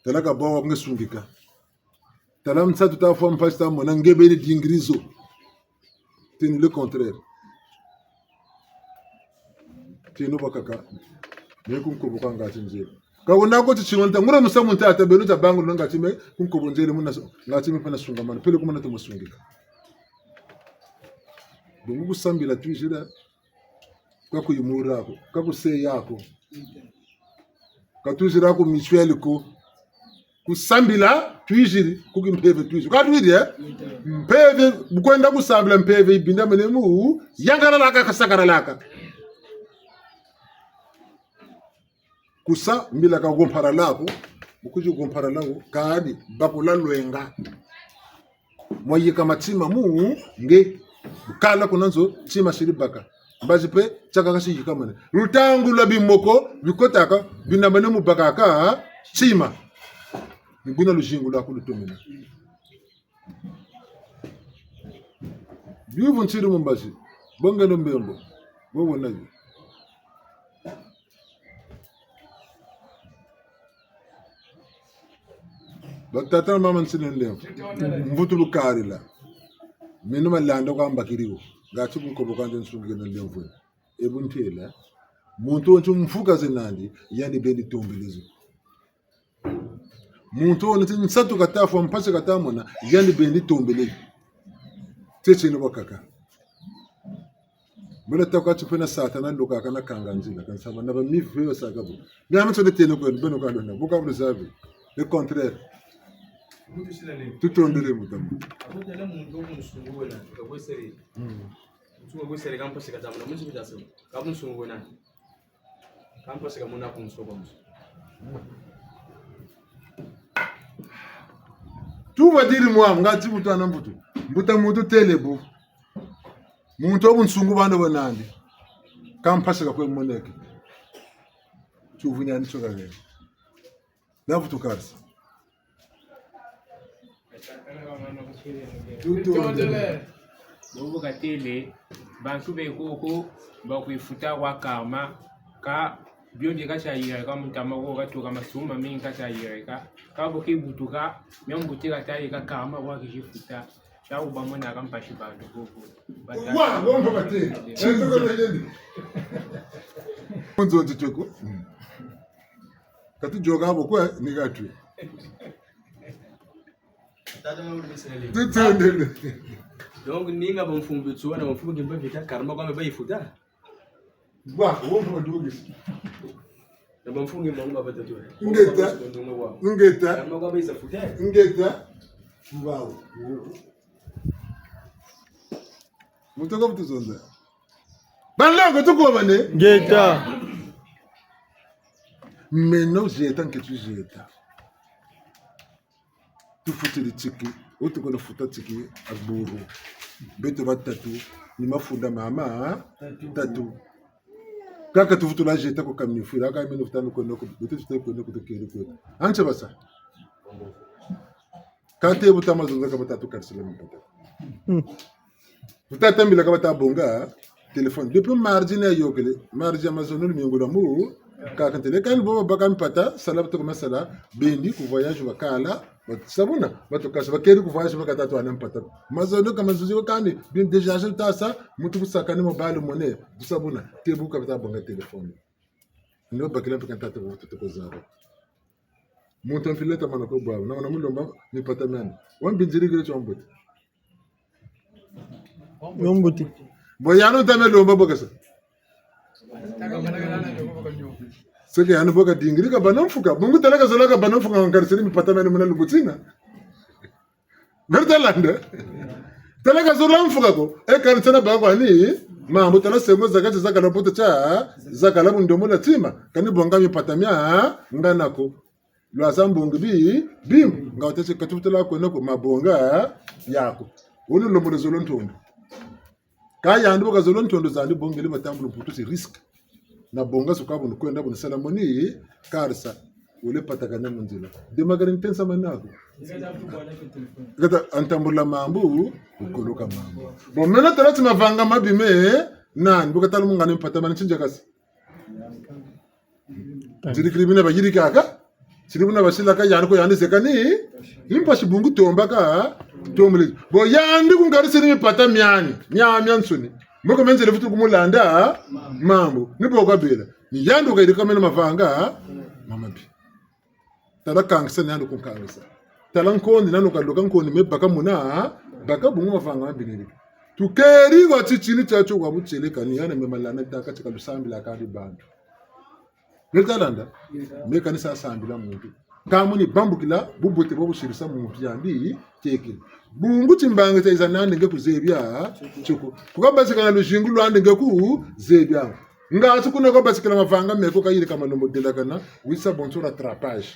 Tala ka bwa wa nge sungika. Tala nsatu ta fwa mpasi ta mona nge beni dingiri zo. Tenu le contraire. Tenu bakaka. Me ku nkobo kwa ngati nzele. Ka wuna ko ti tsingonta. Ngura musamu nta ata beno ta bangula ngati me ku nkobo nzele muna so. Ngati me pana sungamana. Pele ku mana tomo sungika. Bungu ku sambila twizila. Ka ku yimura ko. Ka ku seya ko. Ka twizila ku mutuelle ko. Ku sambila twiziri, ku kimpeve twiziri. Ka twiziri, eh? Mpeve, bu kwenda ku sambila mpeve yibinda mene mu, yangalalaka, kasakaralaka. Ku sambila ka gompara lako, bu kwizi gompara lako, kani, bakula lwenga. Mwa yika matima mu nge. Kala kuna nzo, tima siri baka. Mbazi mpe, tiakaka si yikamane. Lutangu lwa bimoko, bikotaka, binamane mu bakaka, tima. Ni buna luzingu lwaku lutomene. Biuvu nsiri mu mbazi. Bongeno mbembo. Bobo nayo. Batata na mama nsina nlemvo. Mvutu lukarila. Meno malanda kwa mbakiri wo. Ngati ku nkobo kwa nze nsungike na nlemvo. E bu ntela. Muntu wonso mfuka ze nandi, yandi beni tombele zo. Muntu wonso nsatu kata fwa mpasi kata mona, yandi beni tombele. Tete no bakaka. Muna ta kwa ti mpe na Satana lokaka na kanga nzila, ka nsaba na ba mivu yo saka bo. Ni ama tole tene kweno, beno ka lona, bo ka bu zabi. Le contraire. Tutondele mutamu. Abo tala muntu wo ku nsungu wena, ka kwe sere. Mm. Nsungu kwe sere ka mpasi kata mona, muntu bita so. Ka bu nsungu wena. Ka mpasi ka mona ku nsungu kwa musu. Tubadiri mwa, ngati muntu ana mbutu. Mbuta muntu tele bu. Muntu wo bu nsungu bana bo nandi. Ka mpasi ka kwe moneke. Tuvunya ni tsoka gani. Na vutu karisa. Tutondele. Bobo katele, bantu be koko, ba kwifuta kwa karma, ka bio di ka tia yirika, mu ntama ko katuka masumu mamingi ka tia yirika, ka bo kibutuka, mia mbuti kata yika karma kwa kizifuta. Tia ku ba mona ka mpasi bantu koko. Wa, wo mbo katele. Tinzo. Tinzo ntitwe ko. Mm. Ka tuyoka bo kwe, ni ka twe. Tata na uli miselele. Tutondele. Donc, ninga bamfumu bitsuwa na bamfumu kimpa vita, karma kwa me bayifuta. Bwa, wo mbo dugisi. Na bamfumu kimpa mba batatu. Ngeta. Ngeta. Karma kwa bayiza futa. Ngeta. Mbao. Mutoka butuzonza. Banlongo tuko bane. Ngeta. Meno zeta nketu zeta. Tufutiri tiki, wo tuko na futa tiki a buru. Beto batatu, ni mafunda mama, tatu. Tatu. Kaka tuvutula zeta ko kamini fwira, ka mini futa no kweno ko, beto futa kweno ko tukeri kwe. Anche basa. Kate buta mazonza ka batatu karisile mpata. Mm. Buta tambila ka bata bonga téléphone. Depuis mardi na yokele, mardi ya mazono lumingu lwa mu, kaka ntele kani bo babaka mpata, sala bato kama sala, bendi ku voyage bakala, basabuna, bato kasi bakeri ku voyage bakata twana mpata. Mazono ka mazuzi ko kani, bin déjà je tasa, mutu kusaka ni mobile money, tusabuna, te bu ka bata bonga téléphone. Ndo bakila mpe ka ntata ko tuko zaba. Muntu mpila ta mana ko bwa, na mana mulomba, mipata miani. Wa mbinziri kile tio mbuti. Yo mbuti. Bo yano tame lomba bo kasa. Seke yano bo kadingiri kabana mfuka. Bungu tala kazola kabana mfuka nkarisiri mipata mene muna lumbu tina. Ngari talanda. Tala kazola mfuka ko. E kani tsana ba kwani. Mambu tala sengo zakati zakala poto tia. Zakala bu ndomo na tima. Kani bonga mipata mia. Ngana ko. Lwaza mbongi bi, bim, nga watese ka tufutila kweno ko mabonga yako. Wunu lombo luzolo ntondo. Ka yandi bo kazolo ntondo zandi bongele matambulu mputu si risque. Na bonga suka bunu kwenda bunu sala moni, karisa, wele patakana mu nzila. Demagari ntensa manako. Kata antambula mambu, ukoloka mambu. Bon, mena tala ti mavanga mabi me, nani, bu katala mungani mpata mani tinja kasi. Nzirikiri bina bayirikaka. Siri buna basilaka yandi ko yandi zeka ni. Ni mpasi bungu tombaka. Tombele. Bo yandi kungarisi ni mipata miani. Mia, miansoni. Moko menzele vutu kumulanda. Mambu. Ni bo kabela. Ni yandi kayirika mena mavanga. Mamabi. Tala kangisa ni yandi kunkangisa. Tala nkondi nani kaloka nkondi me baka muna, baka bungu mavanga mabinirika. Tukeri wa titini tiatio wa butieleka ni yandi me malanda taka tika lusambilaka ni bantu. Mele talanda? Me kani sa sambila muntu. Kamu ni bambukila, bubote bwa busirisa muntu yandi, teke. Bungu timbangi tia yiza nandi nge kuzebia, tio ko. Kuka basikana luzingu lwandi nge kuzebia. Nga ati kuna kwa basikila mavanga meko kayirika malombo delakana, wisa bonso rattrapage.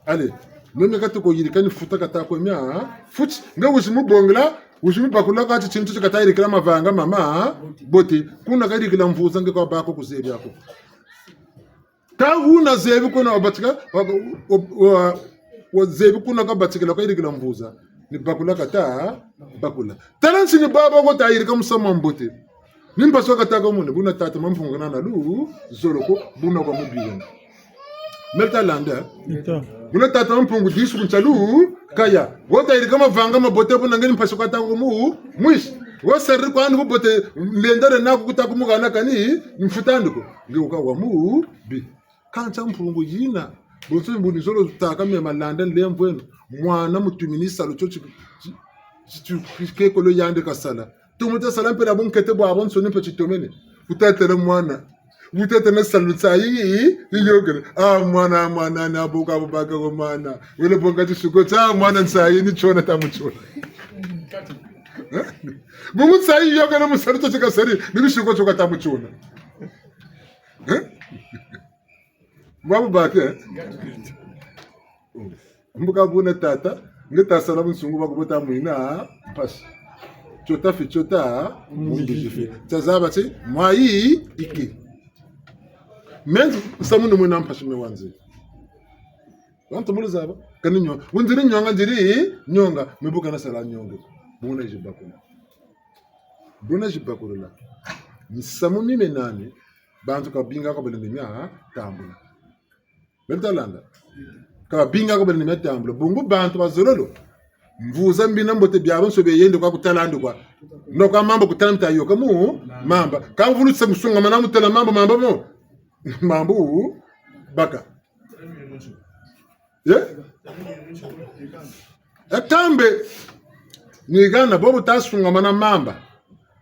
Allez, meme kati ko yirika ni futa kata ko mia, futi, nge wizi mubongela, wizi mubakula kati tintu ti kata yirikila mavanga mamabote, kuna kayirikila mvuza nge kwa bako kuzebia ko. Ka wuna zebi kuna wabatika, wa, wa, wa, wa zebi kuna kabatikila kayirikila mvuza. Ni bakula kata, bakula. Tala nsi ni baba ko tayirika musamu wa mbote. Ni mpasi wa kata ko mone, buna tata Mampungu kana na luzolo ko, buna kwa mubigana. Mele talanda. Ita. Buna tata Mampungu disu ku nsalu, kaya. Wo tayirika mavanga mabote buna nge ni mpasi wa kata ko mu, mwisi. Wo sariri kwandi bubote, lenda lena kukuta kumugana kani, mfutandi ko. Nge wuka wa mu, bi. Kansi Mpungu yina. Bonso mbo ni zolo taka me malanda nlemvo eno. Mwana mutumini salu tio ti, ti, ti, ti, kekolo yandi kasala. Tumuta sala mpe na bunkete bwa bonso ni mpe titomene. Wutatele mwana. Wutatele salu nsayi, yiyôkele. Ah, mwana, mwana, na boka bubaka ko mwana. Wele bonga tisuko tia, mwana nsayi, ni tiona ta mu tiona. Eh? Bungu nsayi yiyôkele mu salu tio ti kasari, ni tisuko tio kata mu tiona. Eh? Mwa bubake? Mbuka buna tata, nge tasala bunsungu bwa kubota mwina, mpasi. Tiota fi tiota, mumbi zifi. Tazaba ti, mwayi, iki. Menzi, nsamu ni mwina mpasi me wanzi. Wantu mulu zaba, kani nyo-, wunziri nyonga, nziri nyonga, me bu kana sala nyonga. Buna zibakula. Buna zibakulula. Nsamu mi me nani, bantu ka binga ko balendi mia tambula. Beno talanda. Ka binga ko balendi mia tambula. Bungu bantu bazololo. Mvuza mbi na mbote biabionso bie yende kwa kutala andi kwa. No kwa mamba kutala mita yôka mu mamba. Ka mvulu tsa musungamana mu tala mamba mamba mo. Mambu baka. Ye? E tambe, ni hana, bo bu tasungamana mamba,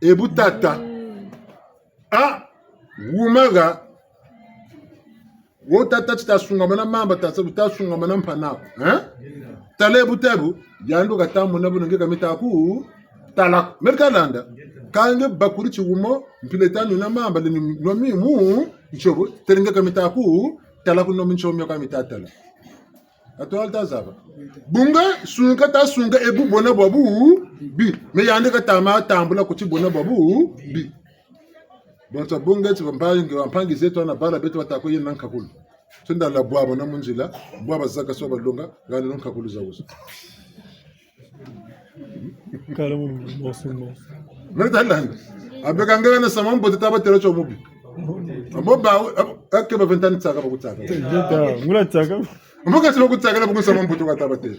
e bu tata. A, wuma ha, wo tata ti tasungamana mamba, tata bu tasungamana mpana ko, eh? Tala e bu tabu, yandi ka tamona bu na nge ka mita ku, tala ko. Mele talanda, ka nge bakuri ti wuma, mpila tanu na mamba, le ni, no mi mu, ntsobo, tele nge ka mita ku, tala ko no mi ntsobo mio ka mita tala. Ato alta zaba. Bunga sunga tasunga e bu bwena bwabu bi. Me yandi ka tama tambula ko ti bwena bwabu bi. Bon, ta bunga ti bampangi, bampangi zeto na bala beto bata ko yena nkakulu. Tunda la bwabo na mu nzila, bwabo zaka so balonga, hana no nkakulu za wuza. Kala mu morceau, morceau. Mele talanda. Abe ka nge hana samu mbote tabatela tio mubi. Abo ba, abo, ake ba vingt ans tsaka ba kutsaka. Ngeta, ngula tsaka. Abo ka ti ba kutsaka na ba ku samu mbote ka tabatela.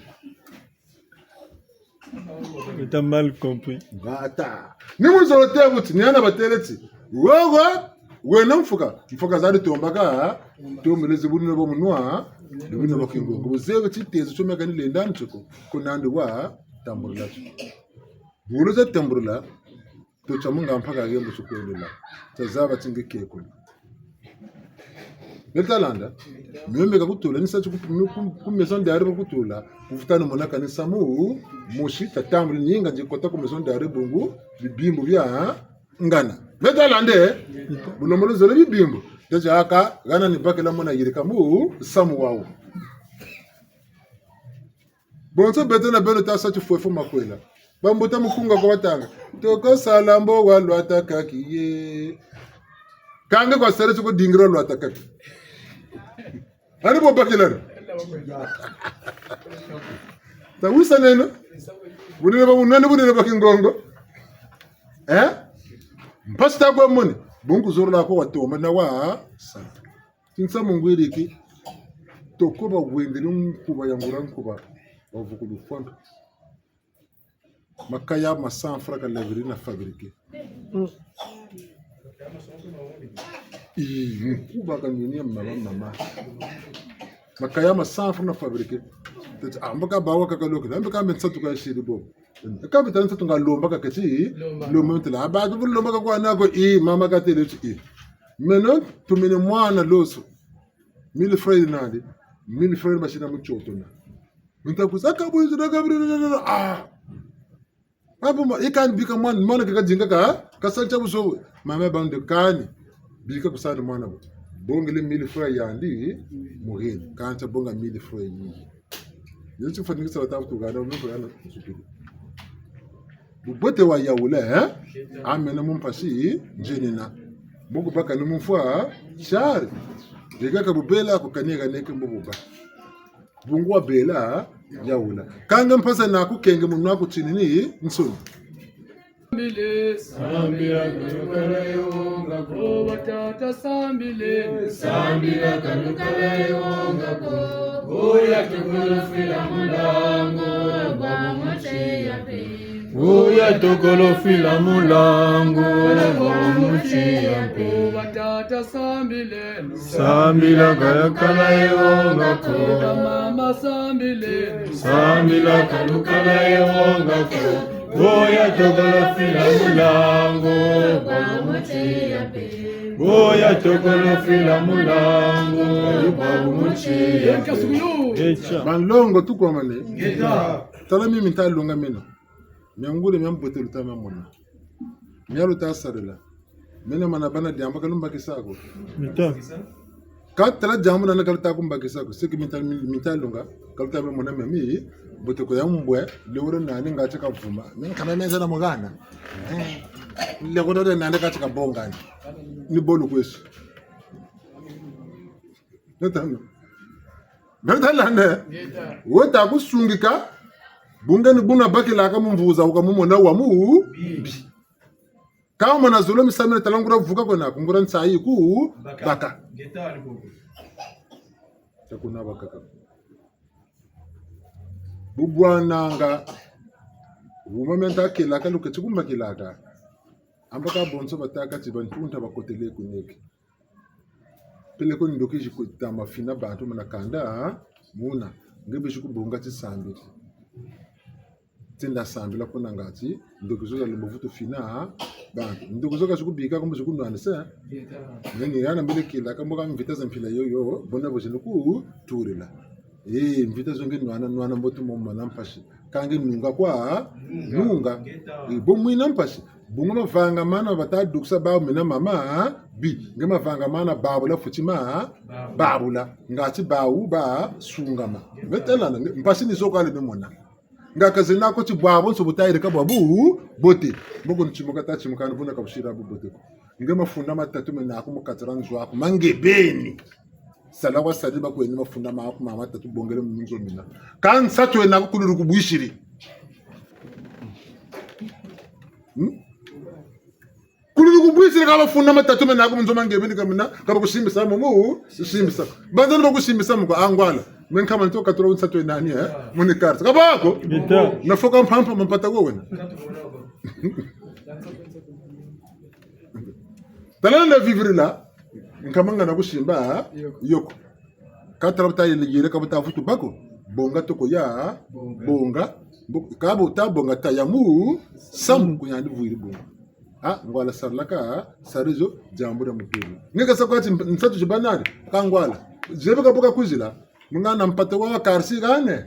T'as mal compris. Bata. Ni mu zolo te buti, ni hana batele ti. Wowo, wena mfuka, mfuka zari tombaka, tombele zi bunene bwa munwa, bunene bwa kingongo. Bu zebi ti tezo tio meka ni lenda ntoko, ko nandi wa tambulula tio. Bulu za tambulula, to tia munga mpaka hembo tio kwendela. Tazaba ti nge keko. Mele talanda, mio meka kutula, ni sa ti ku, ku, ku maison d'arrêt ba kutula, kufutana mona kani samu, mosi, tatambuli ninga nzi kota ku maison d'arrêt bungu, bibimbu bia, ngana. Mele talanda, eh? Bu lembolo zolo bibimbu. Tete aka, hana ni bakela mona yirika mu, samu wawu. Bonso beto na beno tasa ti fwefwe makwela. Bambuta mukunga kwa batanga. Toko sala mbo wa lwata kaki ye. Ka nge kwa sere ti ku dingira lwata kaki. Ani bo bakilari. Ta wisa neno. Bunene ba munani bunene ba kingongo. Eh? Mpasi ta kwa moni. Bungu zolo la ko watoma na wa. Sa. Nsamu ngwiriki, toko bawendele nkuba ya nguria nkuba, bavukulu fwanda. Makaya ma cent francs ka laveri na fabriquer. Mm. Ii, nkuba ka nini ya mama, mama. Makaya ma cent francs na fabriquer. Tete, ah, mbo ka bawu kaka lokele, mbo ka mbe nsatu ka siri bobo. Ka mbe tala nsatu nga lomba kaka ti, lomba. Lomba ntela, ah, ba tu lomba ka kwa nako, ii, mama katêle ti, ii. Meno, tumini mwana loso. Mille francs nandi, mille francs basina mu tioto na. Nta kusa ka bwe zina ka bwe, ah. Abu ma, i kani bika mwana, mwana keka dinga ka, ka sa ntia buso. Mama bande kani, bika kusa ni mwana bo. Bongele mille francs yandi, muheni, ka ntia bonga mille francs yi. Yo ti fwanikisa bata kutugana, mille francs yana nsukiri. Bubote wa yawula, eh? Amena mu mpasi, nzenina. Mbo kubaka ni mu mfwa, tiari. Yeka ka bubela, kukaneka neke mbo buba. Bungu wabela, yawula. Kanga mpasa na kukenge munwa kutinini, nsoni. Sambila, sambila, kalukala yonga ko. Oh, batata, sambile. Sambila, kalukala yonga ko. Oya tokolo fila mulangu, bwa muti ya mpe. Oya tokolo fila mulangu, bwa muti ya mpe. Oh, batata, sambile. Sambila, kalukala yonga ko. Mama, sambile. Sambila, kalukala yonga ko. Oya tokolo fila mulangu, bwa muti ya mpe. Oya tokolo fila mulangu, bwa muti ya mpe. Echa. Banlongo tukomane. Ngeta. Tala mi mi nta longa meno. Mia nguri mia mbote luta mia mona. Mia luta sarila. Meno mana bana diambu ka lumbakisa ko. Mita. Ka tala diambu nani ka luta kumbakisa ko. Seki mita, mita longa. Ka luta mia mona mia mi. Mbote ko ya mbwe. Lewolo nani nga tia kavuma. Meno kama meza na mugana. Eh. Lewolo nani ka tia kabongani. Ni bo lu kwesu. Notano. Notano ne. Wo ta kusungika. Bungu ni buna bakilaka mu mvuza, wuka mu mona wa mu. Bi. Ka wumana zolo misamu mi tala nguria vuka kwena, ku nguria nsayi ku. Baka. Baka. Ngeta ali bobo. Ta kuna bakaka. Bu bwananga. Wuma mia nta kelaka, luketi ku mbakilaka. Amba ka bonso batâka ti bantunta bakotele ku neke. Peleko ndoki zi kota mafina bantu muna kanda, muna. Nge bisi kubonga tisambili. Ti nda sambila kuna ngati, ndoki zo za lembo vutu fina bantu. Ndoki zo ka zi kubika, kumbu zi kunwanisa. Nge ni yana mbele kila, ka mbo ka mvita za mpila yoyo, bona bo zinu kutulila. Eh, mvita zo nge nwana, nwana mbo tu mo mona mpasi. Ka nge nunga kwa, nunga. Eh, bo mwina mpasi. Bungu mavanga mana bata dukisa bawu mena mama, bi. Nge mavanga mana babula futi ma, babula. Ngati bawu basungama. Nge tala na, nge, mpasi ni zo kale ni mona. Nga ka zena ko ti bwabonso bu tayirika bwa bubote. Mboko ni timuka ta timuka ni buna ka busira bubote ko. Nge mafunda matatu mena naku mu kati dia nzo aku, ma nge beni. Sala kwa sali ba kweni mafunda maku ma matatu bongele mu nzo mina. Ka nsatu wena ku kululu ku bwisiri. Hmm? Kululu ku bwisiri ka mafunda matatu mena naku mu nzo ma nge beni ka mina, ka bakusimbisa mo mu, simbisa. Banza ni bakusimbisa mo ko angwala. Me nkama nto katula nsatu wena ni, eh? Muni karta. Ka bako? Bita. Na foka mpampa mampata ko wena. Tala na vivre la, nkama nga na kusimba, yoko. Ka tala bu tayele yele ka bu ta vutu bako, bonga toko ya, bonga, bo-, ka bu ta bonga ta ya mu, samu ku yandi vwiri bonga. Ah, ngwala sarila ka, sari zo, diambu dia mutulu. Nge ka sa kwa ti mp-, nsatu zi banari, ka ngwala. Zebi ka bu ka kwizila, mu ngana mpata wa karisi kane.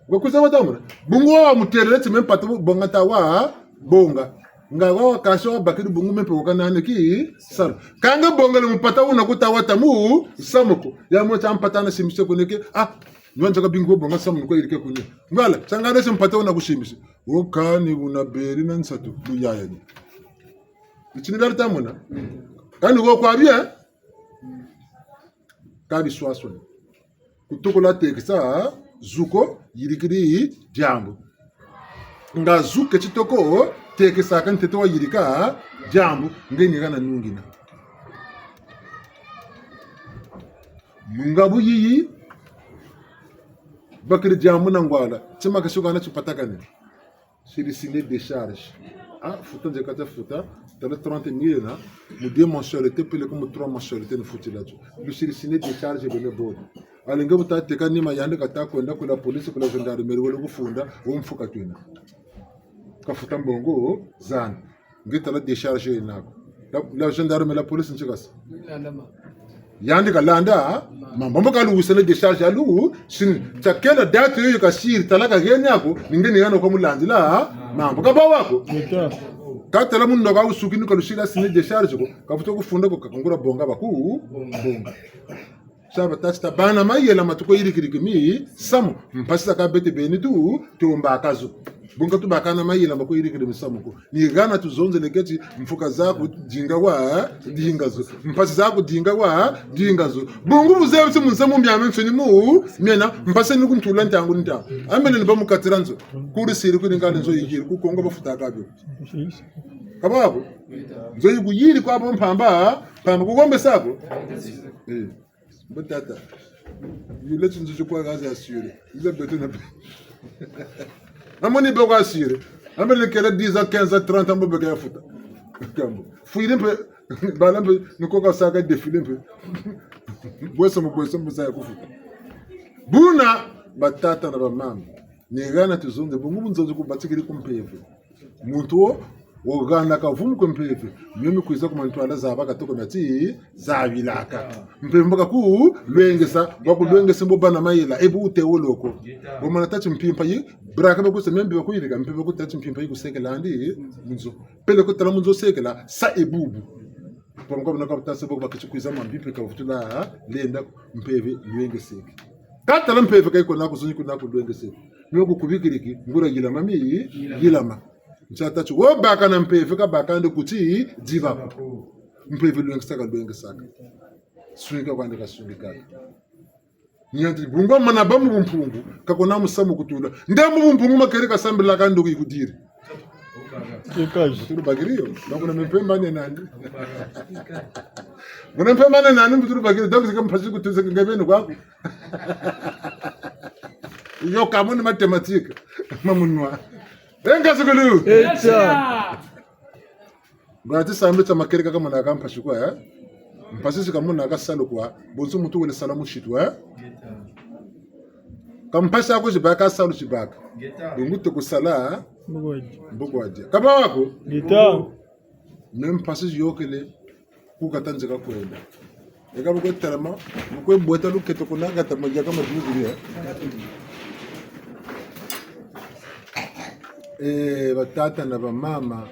Wa kwiza wa tamuna. Bungu wa mutelele ti me mpata bu bonga ta wa bonga. Nga wa wa kasi wa bakiri bungu me mpe wa kanane ki salu. Ka nge bongele mu mpata wuna ku ta wa ta mu samu ko. Ya mo tia mpata na simise ku neke. Ah, nwanzaka bingu bonga samu ko yirike ku ni. Ngwala, sangana si mpata wuna kusimise. Wo kani wuna beri na nsatu, bu yaya ni. Itini beri tamuna. Kani wo kwa bien. Ka biswaswani. Kutukula tekisa zu ko, yirikiri diambu. Nga zu keti toko, tekisa ka ntete wa yirika diambu, nge ni hana nungina. Mu ngabu yiyi, bakiri diambu na ngwala. Tima ka sukana tipatakane. Siri signer décharge. Ah, futa nze kata futa. Tala trente mille na. Mu deux mensualités, peleko mu trois mensualités ni futila tio. Lusiri signer décharge bene bodi. Alenge bu tateka nima yandi kata kwenda ku la police, ku la gendarmerie, wele kufunda, wo mfuka twena. Kafuta mbongo zandi. Nge tala décharge yena ko. La, la gendarme, la police nti kasa. Yandi kalanda mambu. Mbo kaluwisana décharge alu, sini, tia kela date yoyo kasiri, tala kaheni ako, ni nge ni hana kwa mulandila mambu. Ka bwa ko. Ka tala munu ka wusukini kalusila signer décharge ko, kavutu kufunda ko, kakungula bonga baku bonga. Sa batâ ti tabâ na mayela ma tukwe yirikiriki misamu, mpasi za kabete beni tu, tumbaka zo. Bungu tubâka na mayela ma kwe yirikiri misamu ko. Ni hana tuzonzele keti mfuka zaku dinga wa, dinga zo. Mpasi zaku dinga wa, dinga zo. Bungu buzebi ti mu nsamu miamiansoni mu, miena, mpasi ni kuntula ntangu ntangu. Amene ni bâ mu kati dia nzo. Kuri siri kuri ngani nzo yikiri, ku Kongo bafutaka bio. Ka bwa ko? Nzo yikuyiri kwa bo mpamba, mpamba kukombesa ko. Eh. Mbo tata. Yule tinzu tikwa kazi assuré. Iza beto na. Amoni beko assuré. Ambe ni kela dix ans, quinze ans, trente ans, mbo beka ya futa. Kambo. Fwiri mpe, bala mpe, ni ko kasaka défilé mpe. Bwesa mu bwesa mbo sa ya kufuta. Buna, batata na bamama. Ni hana tuzonze, bungu bu nzonzi kubatikiri ku mpeve. Muntu wo, wo hana kavumu kwe mpeve. Mio mi kwiza ku ma ntwala zaba katoko miati, zabilaka. Mpeve mbo kakulwengesa, bwa kulwengesa mbo bâ na mayela, ebu wute woloko. Bo mana tâ ti mpimpa yi, braka ba kusa mia mbi ba kuyirika, mpeve kutâ ti mpimpa yi kusekela andi, mu nzo. Peleko tala mu nzo sekela, sa ebubu. Kwa mkwa muna kwa tasa bo bakiti kwiza mambi mpe kavutula, lenda mpeve lwengeseke. Ka tala mpeve ka yiko naku zonzi kuna kulwengeseke. Mio kukubikiriki, nguria yilama mi, yilama. Ntia tâ ti, wo baka na mpeve kabaka nde kuti, diba ko. Mpeve lwengesaka, lwengesaka. Sungika kwandi kasungikaka. Nianti, bungu mana bâ mu bumpungu, ka kuna musamu kutula. Nde mu bumpungu makeri kasambila ka ndoki kudiri. Kikaji. Mutulu bakiri yo. Donc, na mpemba ne nani? Muna mpemba ne nani, mutulu bakiri. Donc, zika mpasi kutuza ngabeni kwaku. Yo, kamu ni mathématique. Mamunwa. Enga zikulu. Echa. Ngati sambi tia makeri kaka muna ka mpasi kwa, eh? Mpasi si kamuna ka salu kwa, bonso muntu wele sala musitu, eh? Ka mpasi ako zibaka salu zibaka. Bungu te kusala, eh? Mboko wadia. Mboko wadia. Ka bwa ko? Ngeta. Me mpasi ziyôkele, ku kata nzeka kwenda. Eka bukwe telama, bukwe bweta lukete kuna kata madiaka madukiri, eh? Eh, batata na bamama,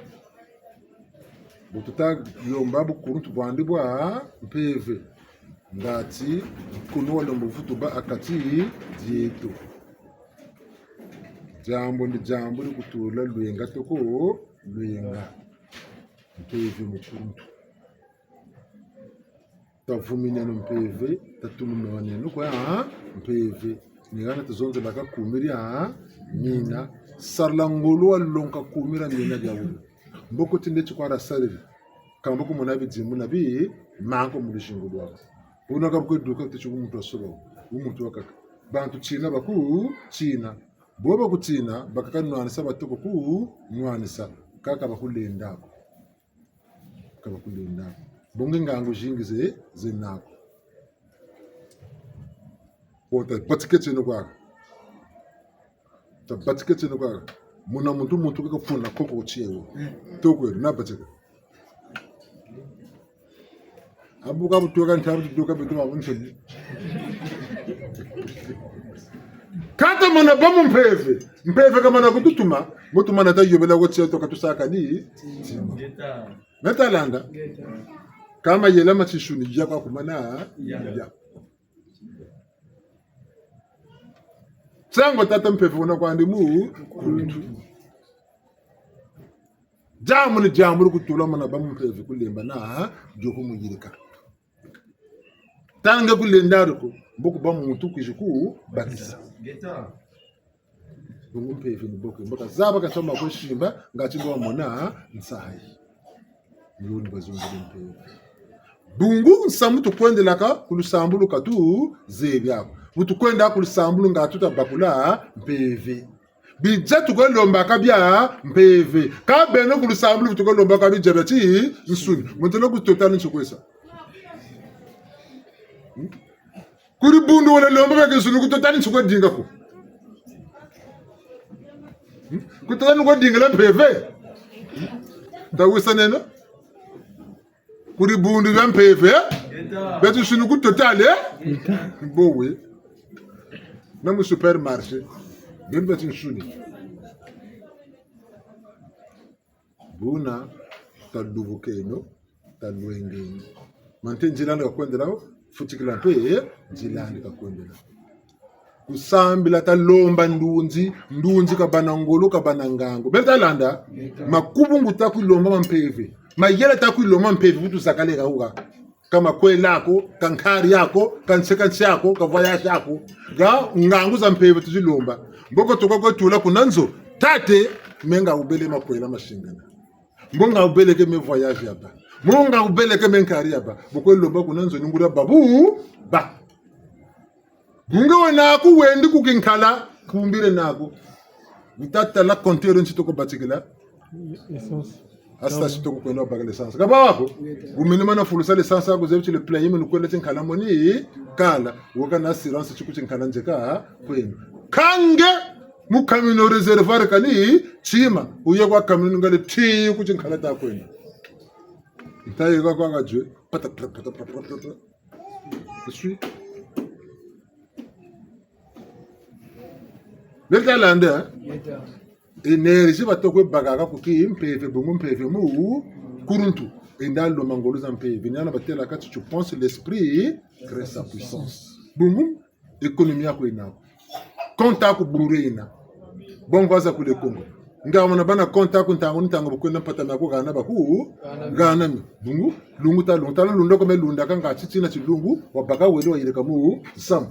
bu tuta lomba bukuluntu bwandi bwa mpeve. Ngati, kunu walomba vutu bâ ha kati dieto. Diambu ni diambu di kutula lwenga toko lwenga. Mpeve mukuluntu. Tavumineno mpeve, tatulumaneno kwa, ha? Mpeve. Ni hana tuzonzelaka kumi dia, ha? Mina. Sarila ngolo walonga kumi dia mina dia wulu. Mboko tinde ti kwa sarila. Kamba kumona bidimbu na bi, manko mu luzingu lwaku. Buna ka bukwe duka kuti ku muntu wa solo, ku muntu wakaka. Bantu tina baku, tina. Bo baku tina, bakaka nwanisa batoko ku, nwanisa. Kaka bakulenda ko. Ka bakulenda ko. Bonge ngangu zingi ze, ze nako. Kota, batiketi no kwa. Ta batika tiena kwa. Muna muntu, muntu kaka funa koko tiawu. Tokwe, na batika. Abu ka butuka ntabu tuka bitu ma buntu. Kata muna bâ mu mpeve. Mpeve kamana kututuma. Mutu mana tayobela ko tia toka tusaka ni. Nata landa. Kama yela ma tisuni ya kwa kumana. Ya. Nsangu tata mpeve wuna kwandi mu kuluntu. Diambu ni diambu di kutula muna bâ mu mpeve kulemba na dio kumuyirika. Tala nge kulenda dio ko, mbo ku bâ muntu kwizi ku bakisa. Bungu mpeve ni bo ko, mbo kazaba ka nsoma kwe simba, ngati mbo wamona nsayi. Ni yo ni bazonzele mpeve. Bungu nsamu tukwendelaka ku lusambulu ka tuzebi ako. Bu tukwenda ku lusambulu nga tuta bakula mpeve. Bidia tukwe lombaka bia mpeve. Ka beno ku lusambulu tukwe lombaka bidia bia tinsuni. Muntu no ku total nsi kwe sa. Hmm? Ku dibundu wele lomba bia tinsuni ku total nsi kwe dinga ko. Hmm? Ku total nsi kwe dingila mpeve. Nda wisaneno? Ku dibundu bia mpeve, eh? Bia tinsuni ku total, eh? Bo we. Na mu supermarché. Beno bia tinsuni. Buna, talubukeno, talwengeno. Mante nzila andi kakwendela, futikila mpe, eh? Nzila andi kakwendela. Ku sambila talomba ndunzi, ndunzi kabâ na ngolo, kabâ na ngangu. Beno talanda? Makubu ngu ta kwe lomba ma mpeve. Mayela ta kwe lomba ma mpeve, bu tuzakale ka wuka. Ka makwela ako, ka nkari ako, ka nsekanse ako, ka voyage ako. Ka ngangu za mpeve tuzi lomba. Mboko tuka kwe tula kuna nzo, tate, me nga wubele makwela masingana. Mbo nga wubeleke me voyage yabâ. Mbo nga wubeleke me nkari yabâ. Bu kwe lomba kuna nzo ni nguria babu, ba. Bu nge wena ku wendi ku kinkala, kumbire naku. Wuta tala compteur nsi toko batikila. Essence. Asa si toko kwenda bakila essence. Ka bwa ko? Bu meni mana fulusa l'essence ako zebi ti le plein, yi meni kwenda ti nkala moni, kala. Weka na assurance ti ku ti nkala nzeka, kwenda. Ka nge, mu camion réservoir kani, tima. Wuye kwa camion ngale ti ku ti nkala ta kwenda. Nta yeka kwa ka zwe. Pata, pata, pata. Eswi. Beno talanda, eh? Énergie batoko bakaka ku kimpeve, bungu mpeve mu kuluntu. Enda lomba ngolo za mpeve. Ni hana batelaka ti tu penses, l'esprit crée sa puissance. Bungu économie yaku yena ko. Compte yaku bure yena. Bongo aza ku le Congo. Nga mona bâ na compte yaku ntangu ni ntangu bu kwenda mpata miaku hana baku. Hana mi. Bungu, lungu ta lungu. Tala lunda ko me lundaka nga ti tina ti lungu, wabaka wele wayirika mu nsamu.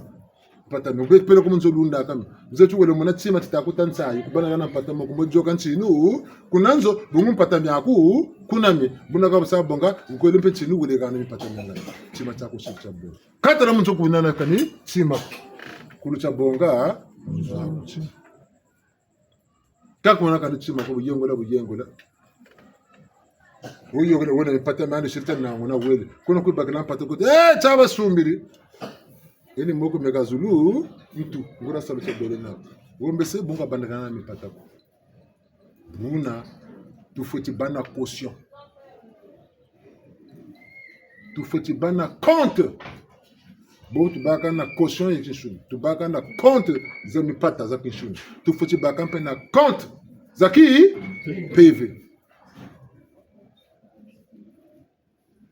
Mpata mi. Wubele peleko mu nzo lundaka mi. Nzo ti wele mona tima ti ta kuta nsayi. Ku bâ na hana mpata mo ku mbo yoka ntinu. Kuna nzo, bungu mpata miaku, kuna mi. Buna ka bu sa bonga, nkwele mpe ntinu wele hana mi mpata mianga. Tima tiaku si tia bonga. Ka tala muntu ku nana kani tima. Kulu tia bonga. Ka ku nana kani tima ko bu yengola, bu yengola. Wu yengola wena mpata mandi sirita na ngona wele. Kuna kwe bakila mpata ko. Eh, tia basumbiri. Eni moko meka zulu, ntu, nguria salu tia bele na. Wo mbese bungu bandakana na mpata ko. Buna, tufweti bâ na caution. Tufweti bâ na compte. Bo tubâka na caution ya kinsuni. Tubâka na compte za mipata za kinsuni. Tufweti bâka mpe na compte za kimpeve.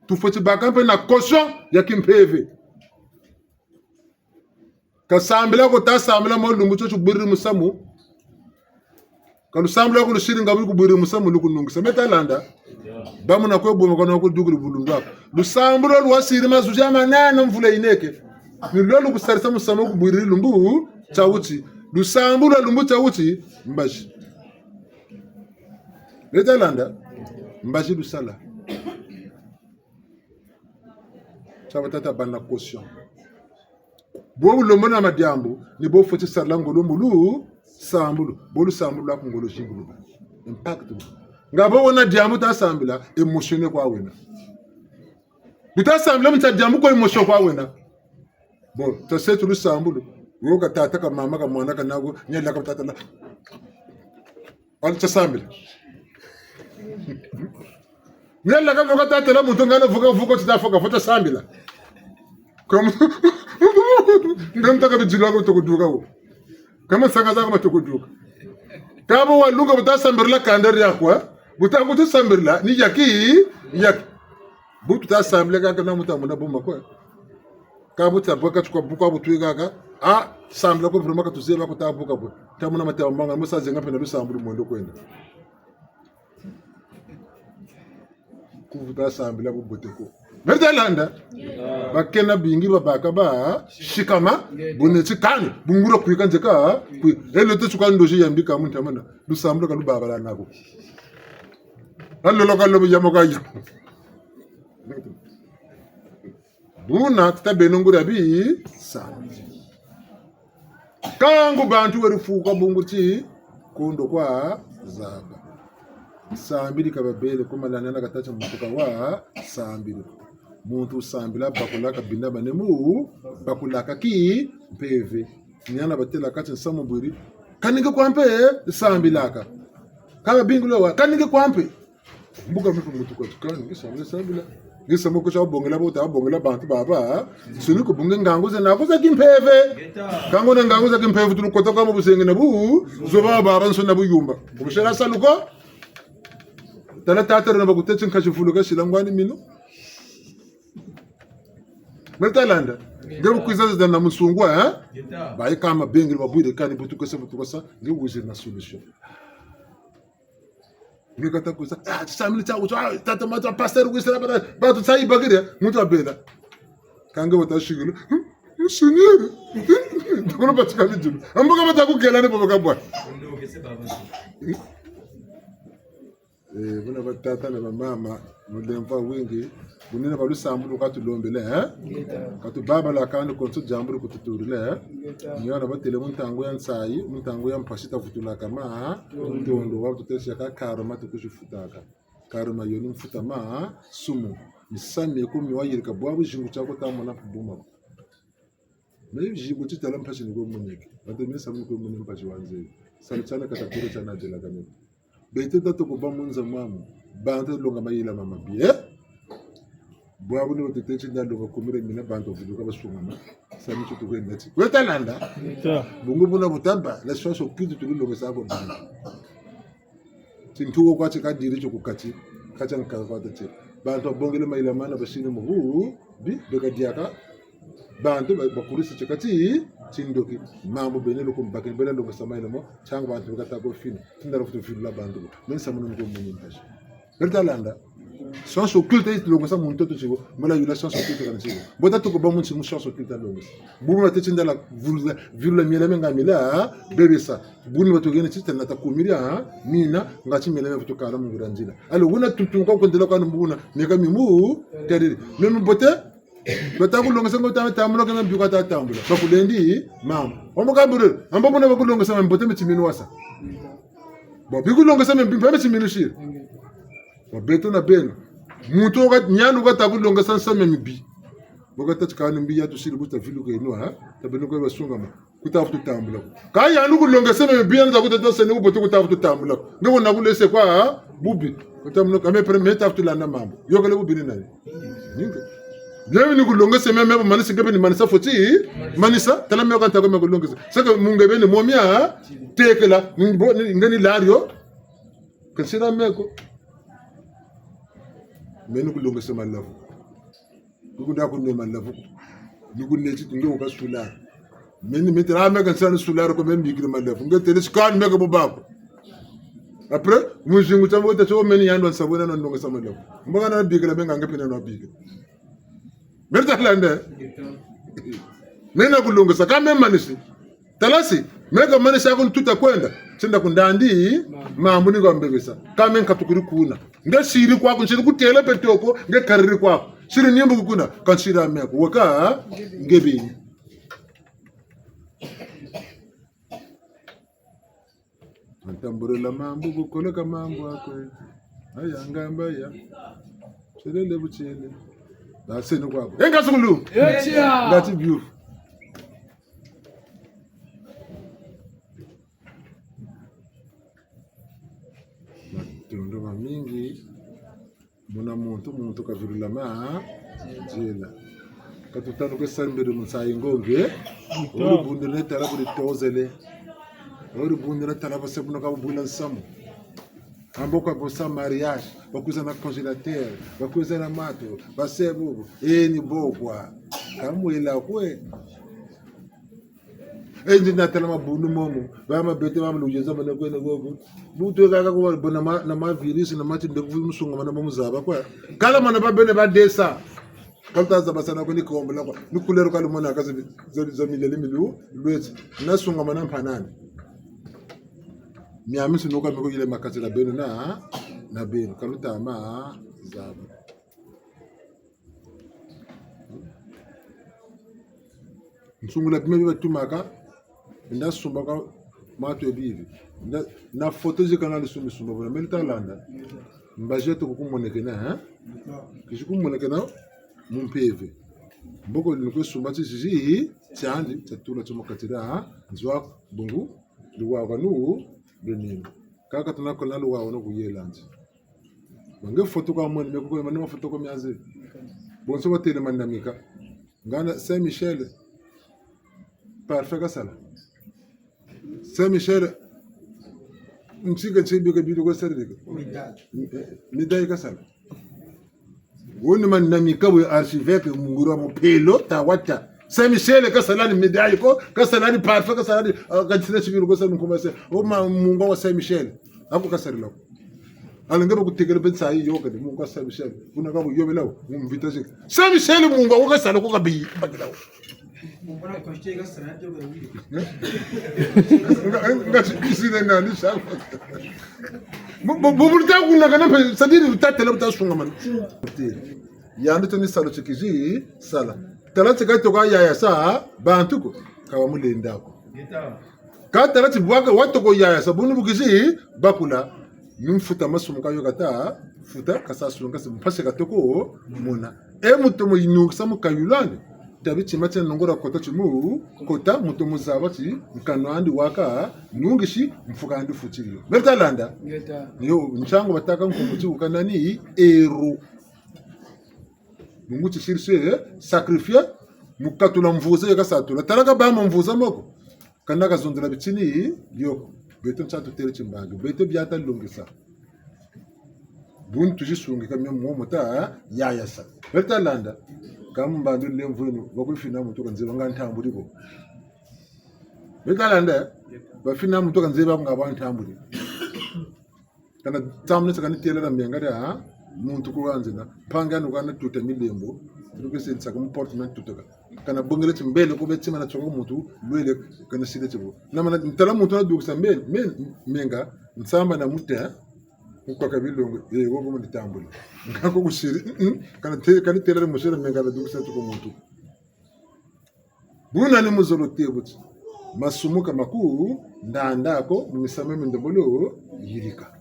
Tufweti bâka mpe na caution ya kimpeve. Ka sambila ko ta sambila mo lumbu tio tubwiriri musamu. Ka lusambulu lwaku lusiri nga bu kubwiriri musamu lukunungisa. Beno talanda. Bamona kwe buma kwa na kudukiri bulundu aku. Lusambulu lwasiri mazuzi manene mvula yineke. Ni lwo lukusarisa musamu kubwiriri lumbu tia wuti. Lusambulu lwa lumbu tia wuti, mbazi. Beno talanda. Mbazi lusala. Tia batata bana caution. Bo bu lomba na madiambu, ni bo fweti sala ngolo mu lusambulu. Bo lusambulu lwaku ngolo zingulu bâ. Impact. Nga bo wena diambu ta sambila, émotionné kwa wena. Bu ta sambila mu tia diambu ko émotion kwa wena. Bo, ta setu lusambulu. Wo ka tata ka mama ka mwana ka naku, nia laka tata la. Wala tia sambila. Ni laka vuka tatela muntu ngana vuka vuka tita vuka vuka sambila. Comme, ngam taka bidilu ako tukuduka wo. Kama sanga zako matukuduka. Kabo walunga bu ta sambirila kanda diaku, bu ta kutu sambirila, ni yaki, yaki. Bu tuta sambila kaka na muntu amona buma kwa. Ka bu ta buka tukwa buka bu twikaka. Ah, sambila ko vraiment ka tuzebi ko ta buka bo. Ta mona matema manga, musa zenga mpe na lusambulu mwendo kwenda. Ku bu ta sambila bubote ko. Beno ta landa. Bakena bingi babaka ba sikama, bu neti kani, bu nguria kwika nzeka, kwi. Elo te suka ndozi yambika muntu amana. Lusambulu ka lubabala nako. Alolo ka lobo yamo ka yamo. Buna tuta beno nguria bi sa. Kangu bantu weri fuka bungu ti kondo kwa zaba. Sambiri ka babele ko, malanda na kati muntu ka wa sambiri. Muntu sambila bakula ka bina banemu, bakula ka ki mpeve. Ni hana batêla kati nsamu bwiri. Kani nge kwa mpe, sambilaka. Ka babingula wa, kani nge kwa mpe. Mbuka mpe muntu kwa ti kani, nge sambila, sambila. Nge sambila ko sa bongela bo ta, bongela bantu baba. Suni ko bunge ngangu ze naku za kimpeve. Kangu na ngangu za kimpeve tulu kota kwa mu buzengi na bu, zoba baba nsoni na buyumba. Ku busela salu ko. Tala tata na bakuteti nkazi vuluka sila ngwani minu. Meta landa. Nge bu kwiza zida na musungwa, eh? Bayi kama bengele babwire kani butukasa, butukasa, nge wizi na solution. Nge kata kwiza, ah, tisamini tia kutu, ah, tata mata pasteur kwiza na bana, batu tsayi bakiri, muntu abela. Ka nge wata sikulu, hmm, Seigneur. Ndokono batika bijulu. Amboka bata kukela ne baba kabwa. Eh, buna batata na bamama, mulemvo wingi, bunina ba lusambulu katulombele, eh? Ngeta. Katubabala kandi konso diambu di kututurila, eh? Ngeta. Ni hana batêle mu ntangu ya nsayi, mu ntangu ya mpasi tavutulaka ma, eh? Ntondo. Ntondo, wa tuteseka karma tukusifutaka. Karma yo ni mfuta ma, eh? Sumu. Misamu mieko mi wayirika bwabu zingu tiaku tamona kubuma. Me zingu ti tala mpasi ni kwe moneke. Bate me samu ni kwe mone mpasi wa nzebi. Salu tiana kata kure tiana dela kanene. Beto tatoko bâ mu nza mwamu. Bantu longa mayela ma mabi, eh? Bwabu ni batete ti nda longa kumire mina bantu vuluka basungama. Samu ti tukwenda ti. Weta landa. Weta. Bungu buna butaba, la science occulte tulu longa sa ko bantu. Tintuko kwa ti kadiri tio ku kati, ka tia nkaka kwa ta ti. Bantu babongele mayela mana basini mu bu, bi, beka diaka. Bantu ba, bakurisi ti kati, tindoki. Mambu bene luku mbakini, bena longesa mayela mo, tiangu bantu beka ta ko fini. Tinda lufutu vilula bantu bo. Meni samu nungu muni mpasi. Beri ta landa. Science occulte yi longesa mu ntoto tio, mbo la yula science occulte kana tio. Mbo tatoko bâ mu nsi mu science occulte longesa. Bubu na teti ndala vilula, vilula miela menga miela, bebesa. Buni batu gene ti tena ta kumiri, mina, nga ti miela mia vutu kala mu nguria nzila. Alors, wuna tutunga kondela kwa mbuna, meka mimu, tadiri. Meme mbote, bata kulongesa ngo ta tambula, kena mbi kwa ta tambula. Bakulendi, mama. Wambo kabure, ambo buna bakulongesa mbote me timinu wasa. Bon, bikulongesa me mbi, mpe me timinu siri. Bon, beto na beno. Muntu woka, ntiangu kata kulongesa nsamu mibi. Bo kata ti kani mbi ya tusiri buta viluka eno, ha? Ta beno kwe basungama. Kuta vutu tambula ko. Ka yandi kulongesa me mibi, yandi za kuta ta seni bubote kuta vutu tambula ko. Nge wuna kulese kwa, ha? Bubi. Kuta muna, kame premier ta vutu landa mambu. Yokele bubi ni nani? Ni nge. Bien ni kulongesa me, me manisa, nge beni manisa foti. Manisa, tala me kanta ko me kulongesa. Seke mu nge beni mo mia, ha? Tekela, ni bo, ni, nge ni lario. Ka nsira me ko. Me ni kulongesa malavu. Ni kunda kunwe malavu. Ni kuneti tunge wuka sulari. Me ni me tera me ka nsira ni sulari ko me mbikiri malavu. Nge tele sikani me ka bo bako. Après, muzingu tia mbo ta tio me ni yandi wa nsabu na nlongesa malavu. Mbo kana bikila me nga nge pina na bikila. Meri ta landa. Me na kulongesa ka me manisi. Tala si, me ka manisa ku ntuta kwenda. Tinda ku ndandi, mambu ni kwa mbebesa. Ka me nkatukiri kuna. Nge siri kwaku, nsiri kutêla pe toko, nge kariri kwaku. Siri nimbu kuna, ka nsiri a me ko. Weka, nge beni. Ntamburila mambu, bukoleka mambu akwe. Aya ngamba ya. Tielele bu tiele. Ba seni kwaku. Enga sukulu. Etia. Ngati biu. Matondo mamingi. Muna muntu, muntu kavilula ma, nzila. Ka tutanu kwe sambiri mu nsayi ngonge. Ori bundi ne tala buri tozele. Ori bundi ne tala base buna ka bubwila nsamu. Ambo kwa bosa mariage, bakwiza na congélateur, bakwiza na mato, base bubu, eni bokwa. Ka mwela kwe. Enzi na tala mabundu momo, ba mabete ba mlujenza mane kwene gogo. Butu kaka ko bona ma, na ma virus, na ma tinde ku musungama na mo muzaba kwa. Kala mana ba bene ba desa. Ka luta zaba sana ko ni kombola kwa. Ni couleur ka lumona ka za, za, za milele milu, lwezi. Na sungama na mpanani. Miami sunu ka meko yile makasila beno na, na beno. Ka luta ma zaba. Nsungula bima bi batumaka, nda sumbaka matu ya bibi. Nda, na foto zi kana lusumbi sumba bona, meli ta landa. Mbazi yeto kukumonekena, hein? Kizi kumonekena mu mpeve. Mboko ni kwe sumba ti zizi, tiandi, tia tula tio mu kati dia, hein? Nzo aku, bungu, luwawanu, lwenene. Kaka tuna kona luwawanu kuyela nzi. Nge foto kwa mweni, me kuko mani ma foto kwa miazi. Bonso batele manamika. Ngana Saint Michel, parfum kasala. Saint Michel, ntsika tsibi ka bilu ko sala dika. Médaille. Eh, médaille kasala. Woni manamika we archevêque mungura mo pelo tawata. Saint Michel kasala ni médaille ko, kasala ni parfum, kasala ni, ah, ka tsina tsibi ko sala nkumase. O ma mungu wa Saint Michel. Ako kasala lako. Ala nge bakutekele mpe nsayi yo kadi, mungu wa Saint Michel. Kuna ka kuyobela wo, mu mvita zika. Saint Michel mungu wa kasala ko kabi, bakila wo. Nga, nga si, si ne nani sa. Bu, bu, bu, bu ta kuna kana mpe, c'est-à-dire, bu ta tela, bu ta sungamana. Yandi to ni salu ti kizi sala. Tala ti ka toko yaya sa, bantu ko, ka wa mulenda ko. Ka tala ti bwa ka wa toko yaya sa, bunu bu kizi bakula. Ni mfuta masumu ka yo kata futa, kasa sunga si mpasi ka toko mona. E mutomo yinukisa mu kayulu andi. Tabi tima tia nongora kota timu, kota mutomo zaba ti nkanu andi waka nungisi, mfuka andi futiri yo. Meli ta landa. Ngeta. Yo, ntiangu batâka nkumbu ti wuka nani, héros. Mu muti siri se, eh, sacrifier, mu katula mvuza ye kasatula. Tala kabâ mo mvuza mo ko. Kana kazonzela bitini yo ko. Beto nsa tutele timbangi. Beto bia ta longisa. Buntu zi sungika mia mo mo ta, eh, yaya sa. Meli ta landa. Ka mu mbandu lemvweno, bakufina muntu ka nzeba nga ntambuli ko. Meli ta landa, eh? Bafina muntu ka nzeba nga bwa ntambuli. Kana tsamuna sa kani têla na menga dia, ha? Muntu ku wanzina. Mpangi anu kana tuta milembo. Tuke se nsaka mu porte men tutaka. Kana bongele ti mbele ko be tima na tsoka muntu, lwele kana sile tibo. Na mana ntala muntu na dukisa mbele, men-, menga, nsamba na muta, kukaka bilongo, eh, wo bo mani tambuli. Nga ko kusiri, mm, mm. Kana te-, kani têla na musiri menga na dukisa tsoka muntu. Buna ni muzolo tê buti. Masumu ka maku ndanda ko, mu misamu mi ndombolo yirika.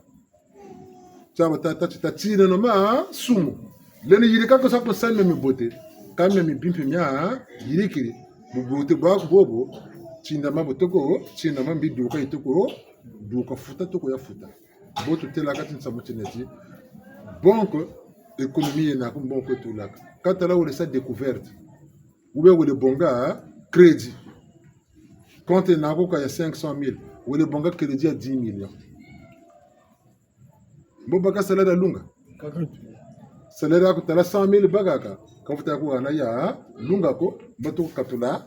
Tia batâ ti tatineno masumu. Leni yirika ko sa ko sa mia mibote. Ka mia mibi mpe mia yirikiri. Bubote bwaku bobo, tinda ma botoko, tinda ma mbi duka yitoko, duka futa toko ya futa. Bo tutêlaka ti nsamu tiena ti, banque, économie yena ku banque tulaka. Ka tala wele sa découverte. Ou bien wele bonga crédit. Compte naku ka ya cinq cent mille. Wele bonga crédit ya dix millions. Mbo baka salaire ya lunga. Salaire yaku tala cent mille bakaka. Ka futa ku hana ya lunga ko. Mbo tu katula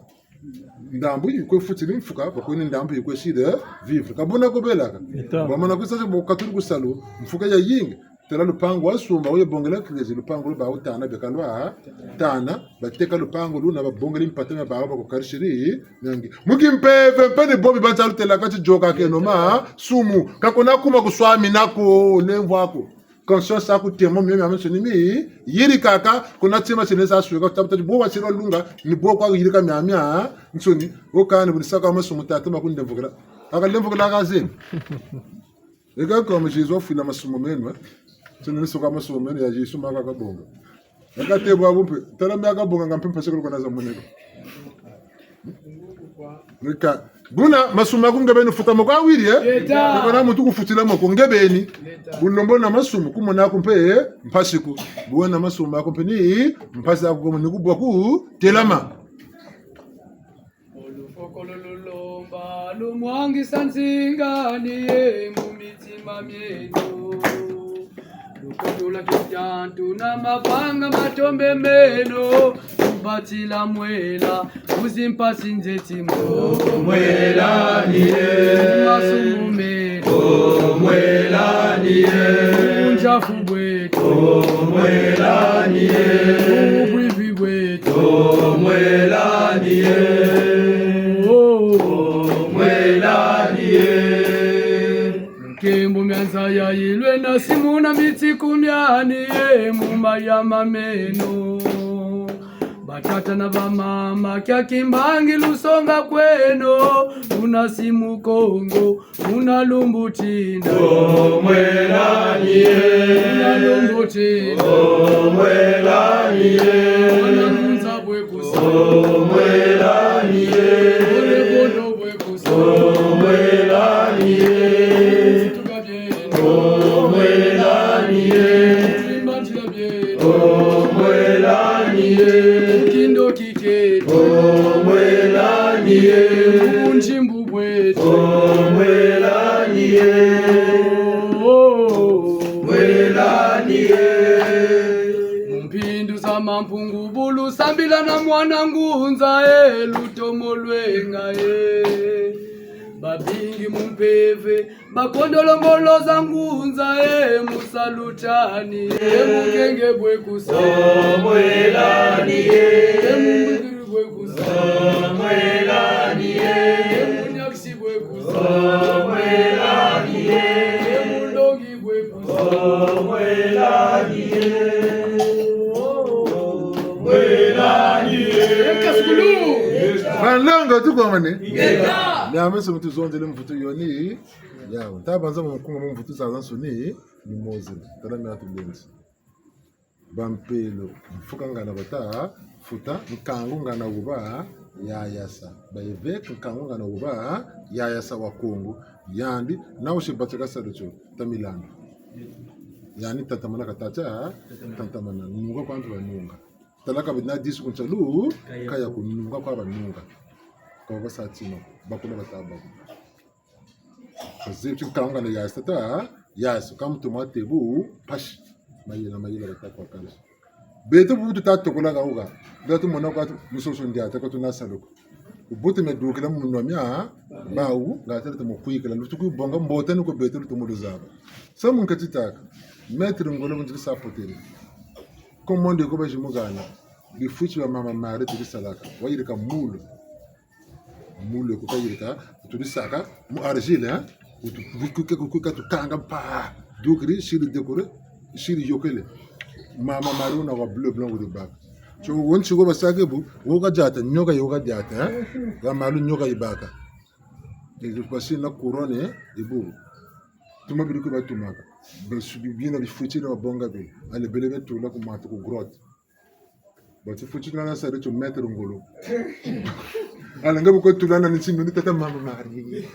ndambu yi kwe futiri mfuka, bakwe ni ndambu yi kwe siri vivre. Ka buna ko belaka. Ba mana ku sa bo katula ku salu, mfuka ya yingi. Tala lupangu wa sumba, wuye bongela crédit, lupangu lu ba wutana, beka lwa tana, bateka lupangu luna, babongela mpata mia bawu, bakukarisiri, nangi. Mu kimpeve, mpe ni bobi banza lutêlaka ti yôka keno masumu, ka kuna kuma kuswamina ko, lemvo aku. Conscience aku temo mio miamiansoni mi yirikaka, kuna tima tiena sa sweka, tabu tati bo wasiri wa lunga, ni bo kwa yirika miamiansoni, wo kani bu ni saka masumu tata ma kundemvokela. Aka lemvokela ka zeni. Eka comme Jésus wafwila masumu meno, eh. Tiena ni soka masumu meno ya Jésus ma ka kabonga. Eka te bwabu mpe, tala mia kabonga nga mpe mpasi kulu kwa na za moneka. Nika, buna masumu maku nge beni futa mo ko wiri, eh? Leta. Ka kuna muntu kufutila mo ko nge beni. Leta. Bu lombo na masumu, kumona ku mpe, eh, mpasi ku. Bu wena masumu maku mpe ni mpasi aku ko ni ku bwa ku telama. Olufoko lululomba, lumwangisa nzinga ni ye mu mitima mieno. Lukotula kitantu na mavanga matombe meno, lubatila mwela, mu zimpasi nzeti mo. Mwela ni ye. Masumu meno. Mwela ni ye. Bunzafu bweto. Mwela ni ye. Bubwivi bweto. Mwela ni ye. Oh. Mwela ni ye. Nkembo mia nza yayilwe na simuna mitiku miani ye mu mayama meno. Batata na bamama, kia kimbangi lusonga kweno, muna si Mukongo, muna lumbu tinda. O mwelani ye. Muna lumbu tinda. O mwelani ye. Mwana Ngunza bwe kusa. O mwelani ye. Mwana Bono bwe kusa. O mwelani ye. Situka bieno. O mwelani ye. Timba ntila bieno. O mwelani ye. Kindo kiketi. O mwelani ye. Mu nzimbu bweto. O mwelani ye. O mwelani ye. Mu mpindu za Mampungu bu lusambila na mwana Ngunza e, lutomo lwenga e. Babingi mu mpeve, bakondolo ngolo za Ngunza e, mu salu tiani e, mukenge bwe kusa. O mwelani ye. E mukiri bwe kusa. O mwelani ye. E munyakisi bwe kusa. O mwelani ye. E mulongi bwe kusa. O mwelani ye. O mwelani ye. E kasukulu. Banlongo tukomane. Ngeta. Miame so mutu zonzele mvutu yoni. Yawu, nta banza mu nkunga mu mvutu zazansoni, ni mozele. Tala mia tulenzi. Bampelo, mfuka ngana bata futa, nkangu ngana wuba yayasa. Ba évêque, nkangu ngana wuba yayasa wa Kongo. Yandi, na wusi batika salu tio, ta milanda. Yandi, tatamana kata tia, tatamana, nunga kwa ntu banunga. Tala ka bina disu ku nsalu, kaya kununga kwa banunga. Kwa basa tino, bakula bata baku. Kazebi ti nkangu ngana yasa ta, yasa, ka muntu mwa tebu, mpasi. Mayela, mayela, bata kwa kala. Beto bu tuta tokola ka wuka. Nda tumona kwa tu, musoso ndiata kwa tuna salu ko. Wubote mia dukila mu minwa mia, bawu, nga tele tumo kwikila. Lutuku bonga mbote ni ko beto lutumo luzaba. Sa mu nkati taka. Maître Ngolo bu nziri sa potere. Commande ko ba zimugana. Bifwiti bia mama Marie tiri salaka. Wayirika mulu. Mulu ko kayirika, wutu disaka, mu argile, hein? Wutu, wutu, wutu, wutu, wutu kanga mpa, dukiri, siri décoré, siri yokele. Mama Marie wuna wa bleu blanc wuri baka. So, wonso ko basake bu, wo kadiata, nioka yo kadiata, hein? Ga malu nioka yibaka. Ezo basi na couronne, ebu. Tuma biri ko batumaka. Besu bi-, bina bifwiti na babonga bi. Ale bele betula ku matu ku grotte. Bati fwiti na na sari tio Maître Ngolo. Ala nga bu ko tulana ni timi ni tata mama Marie.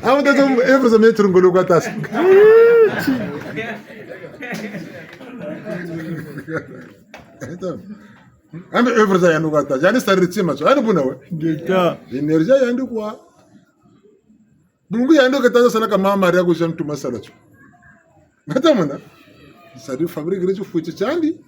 Awa tata œuvre za Maître Ngolo kwa tasa. Ambe œuvre za yandi kwa tasa. Yandi sari tima tio. Yandi buna we. Ngeta. Énergie yandi kwa. Bungu yandi kata salaka mama Maria ku Jean Thomas sala tio. Ngata mona. Sadi fabrique tio fwiti tiandi.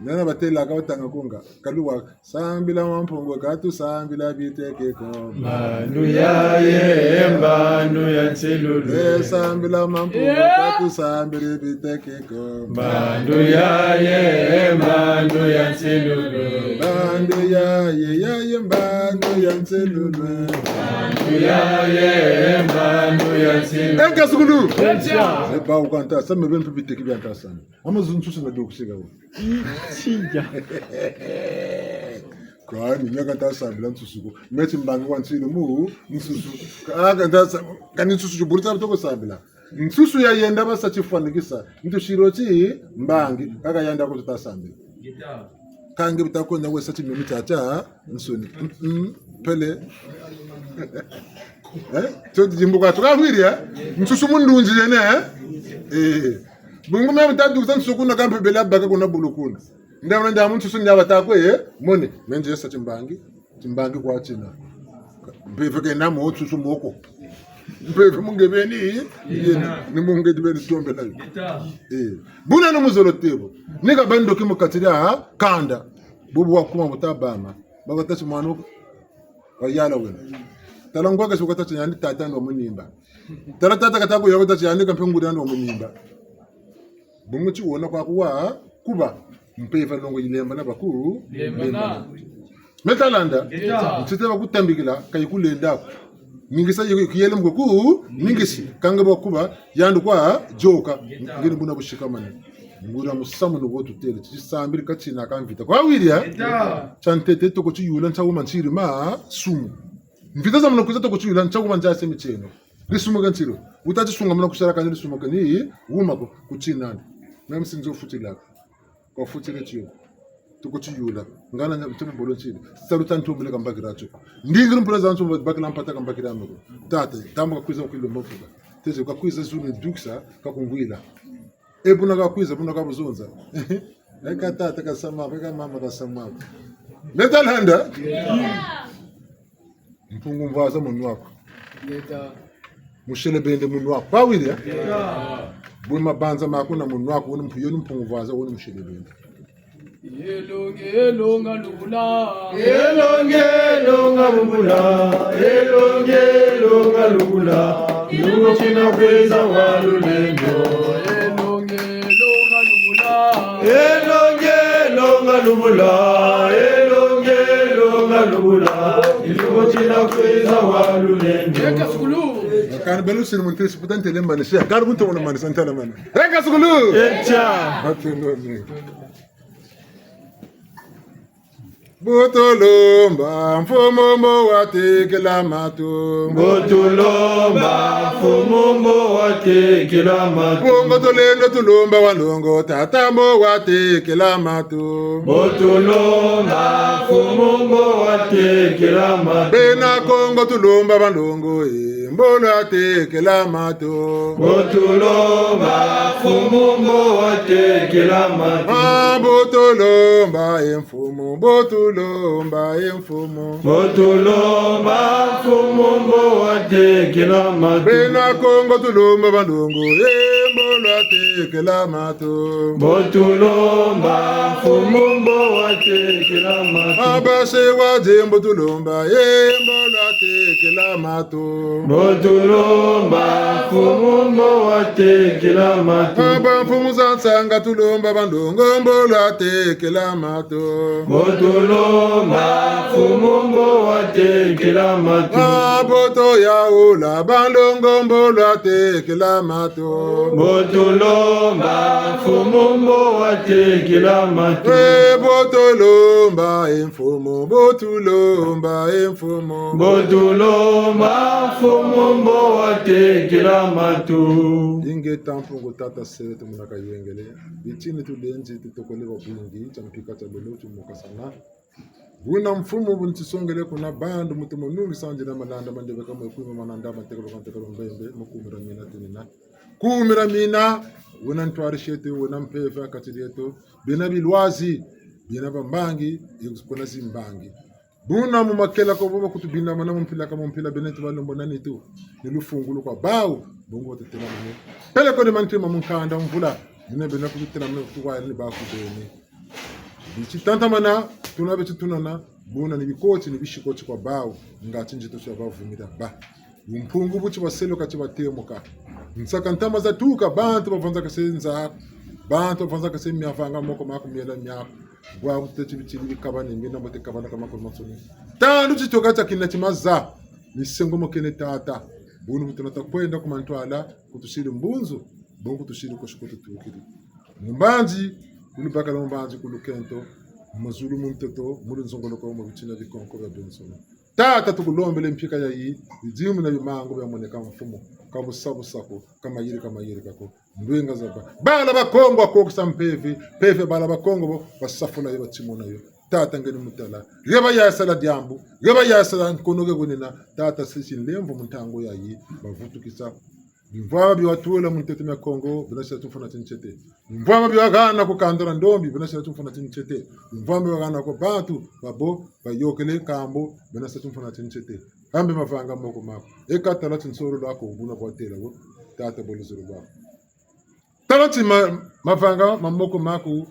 Nana batela ka batanga konga. Kaluwa sambila Mampungu ka tusambila biteke ko. Mbandu yaye, mbandu ya nsilulu. Eh, sambila Mampungu ka tusambila biteke ko. Mbandu yaye, mbandu ya nsilulu. Mbandu yaye, yaye, mbandu ya nsilulu. Mbandu yaye, mbandu ya nsilulu. Enka sukulu. Enka. E ba wukanta, sa me beni mpe biteki bia nta sambila. Ama zu nsusu na dokusika wo. Sija. Kani, mia ka nta sambila nsusu ko. Meti mbangi wa nsilulu mu, nsusu. Ka, ka nta sa-, kani nsusu tio buri ta toko sambila. Nsusu ya yenda basa tifwanikisa. Ntu siro ti mbangi. Kaka yenda ko tuta sambila. Ka nge bita kwenda wesa timemi tiatiansoni. Mm, mm, pele. Eh? Tio ti dimbuka tuka mwiri, eh? Nsusu mu ndunzi yene, eh? Eh. Bungu me buta dukisa nsusu kuna kampe bela baka kuna bulu kuna. Nda muna nda mu nsusu nda bata kwe, eh? Mone, me nzi yesa timbangi. Timbangi kwa tina. Mpeve kena mo nsusu moko. Mpeve mu nge beni, yena, ni mu nge ti beni tombela yo. Eh. Buna ni muzolo tebo. Ni ka bandoki mu kati dia kanda. Bubu wakuma buta bama. Baka tâ ti mwana wo, wayala wena. Tala ngwa kasi wuka tâ ti yandi tata andi wa munimba. Tala tata kata ko ya wuka tâ ti yandi kampe nguri andi wa munimba. Bungu ti wona kwa kuwa, kuba, mpeve longo yilemba na baku, lemba na. Lemba na. Me ta landa, ngeta. Ntete bakutambikila, ka yikulenda ko. Ningisa yi-, kuyele mko ku, ningisi, kanga bakuba, yandi kwa, yoka, ngeta. Ngeni buna busikamane. Nguria musamu ni wo tutêle, ti tisambiri ka tina ka mvita. Kwa wiri, eh? Mvita. Tia ntete toko tiyula ntia wuma ntsiri masumu. Mvita za muna kwiza toko tiyula ntia wuma ntia se mitieno. Disumu ka ntsiri. Wuta tisunga muna kusala kani disumu kani wuma ko ku tinani. Même si nzo futilaka. Kwa futile tiyo. Toko tiyula. Ngana nya mtema bolo ntsiri. Salu ta ntombele ka mbakira tio. Ndingiri mpula za ntombele bakila mpata ka mbakira meko. Tata, tamba kakwiza kwilo mfuka. Teze kakwiza zulu dukisa kakungwila. E buna kakwiza, buna kabuzonza. Eka tata kasama, eka mama kasama. Leta landa? Mpungu mvwaza munwa aku. Leta. Mushelebende munwa aku. Kwa wiri, eh? Leta. Bwe mabanza maku na munwa aku, woni mpu-, yoni mpungu mvwaza, woni mushelebende. Elongi, elonga lubula. Elongi, elonga lubula. Elongi, elonga lubula. Kilumbu tina kwiza wa lulendo. Elongi, elonga lubula. Elongi, elonga lubula. Elongi, elonga lubula. Kilumbu tina kwiza wa lulendo. Eka sukulu. Kani belu siri muntu si puta ntele mani, si. Kani muntu wona mani, santana mani. Eka sukulu. Echa. Atendo ni. Bu tulomba, mfumu mbo watekela matu. Bu tulomba, mfumu mbo watekela matu. Bongo tulendo tulomba wa ndongo, tata mbo watekela matu. Bu tulomba, mfumu mbo watekela matu. Bena Kongo tulomba ba ndongo, e, mbo lwatekela matu. Bu tulomba, mfumu mbo watekela matu. Ah, bu tulomba, e, mfumu, bu tulomba, e, mfumu. Bu tulomba, mfumu mbo watekela matu. Bena Kongo tulomba ba ndongo, e, mbo lwatekela matu. Bu tulomba, mfumu mbo watekela matu. Abase wa zembo tulomba, e, mbo lwatekela matu. Bu tulomba, mfumu mbo watekela matu. Aba mfumu za nsanga tulomba ba ndongo mbo lwatekela matu. Bu tulomba, mfumu mbo watekela matu. Abo to yaula ba ndongo mbo lwatekela matu. Bu tulomba, mfumu mbo watekela matu. E bu tulomba, e mfumu, bu tulomba, e mfumu. Bu tulomba, mfumu mbo watekela matu. Ingeta Mpungu tata sele tumuna kayengele. Bitini tulenzi tutokole babingi, tia mpika tia lelo tumokasana. Buna mfumu bu ntisongele kuna bandu mutu munungi sanzila malanda mandebe kamwe kumi mananda matekelo kantekelo mbembe, mu kumi dia mina tunina. Kumi dia mina, wena ntwari shetu, wena mpeve ha kati dieto, bena bilwazi, bena bambangi, ye kuna zimbangi. Buna mu makela ko bo bakutubindamana mu mpila ka mu mpila, bena tubalombo na nitu, ni lufungulu kwa bawu, bongo batutelamane. Peleko ni mantima mu nkanda mvula, mina bena kututelamane kutuwaya ni baku beni. Bititatamana, tuna beti tunana, buna ni bikoti, ni bisikoti kwa bawu, ngati nzito tia bavumina ba. Bumpungu buti baseluka ti batemuka. Nsaka ntama zatuka, bantu bavwanzakase nza, bantu bavwanzakase miavanga moko maku miela miaku. Bwabu teti bitini bikabane, ngena mbote kabana ka makulu mansoni. Tandu titoka tia kina ti maza, misengomokene tata. Bunu bu tuna ta kwenda ku mantwala, kutusiri mbunzu, bungu kutusiri kosi kututukiri. Mu mbanzi, ku lubakala mu mbanzi, ku lukento, mu mazulu mu ntoto, mu lunzongoloko, mu bitina bikonko bia biansoni. Tata, tukulombele mpika yayi, bidimu na bimangu biamoneka mfumu, ka busa busa ko, ka mayirika mayirika ko, ndwenga za ba. Bala ba Kongo bakokisa mpeve, mpeve bala ba Kongo bo, basafula yo, batimuna yo. Tata ngeni mutala, ge bayasala diambu, ge bayasala nkono ge kunina, tata sisi nlemvo mu ntangu yayi, bavutukisa. Bimvwama bi watula mu ntete mia Kongo, bina sila tumfuna ti ntete. Bimvwama bi wahana ku kanda dia ndombi, bina sila tumfuna ti ntete. Bimvwama bi wahana ku bantu, babo, bayokele kambo, bina sila tumfuna ti ntete. Ambe mavanga moko mako. Eka tala ti nsolo lwako, buna bwatela wo, tata bo luzolo lwako. Tala ti ma-, mavanga ma moko mako,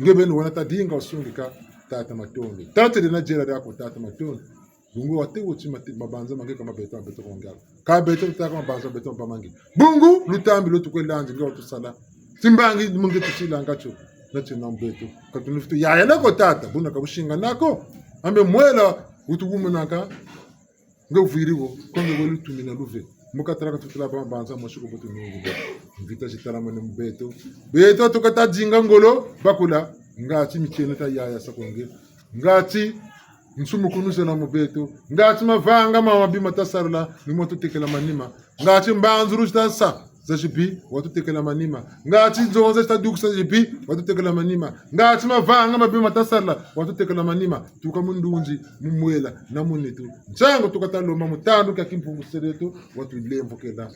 nge beni wena tadinga wasungika, tata matondo. Tala ti dina diela diako, tata matondo. Bungu wate wo ti mate-, mabanza ma nge ka ma beto, ma beto ko nge ako. Ka beto tutaka mabanza ma beto mba ma nge. Bungu lutambi lwo tukwe landi nge watusala. Timbangi mu nge tusilanga tio. Na tio na mbeto. Ka tunifutu yaya nako tata. Buna ka businga nako. Ambe mwela wutukumunaka. Nge wuvwiri wo. Ko nge we lutumina luve. Mu kati dia ka tutula ba, banza mosi ko bu tunungi bo. Mvita zitalamane mu beto. Beto tuka ta dinga ngolo, bakula. Ngati mitieno ta yaya sa ko nge. Ngati nsumukunu zena mu beto. Ngati mavanga ma mabi ma ta sarila, ni mo tutekela manima. Ngati mbanzulu zita sa za zibi, watutekela manima. Ngati nzonza zita dukisa zibi, watutekela manima. Ngati mavanga mabi ma ta sarila, watutekela manima. Tuka mu ndunzi, mu mwela, na mu nitu. Nsangu tuka ta lomba mu tandu kia Kimpungu Sereto, watulemvokela.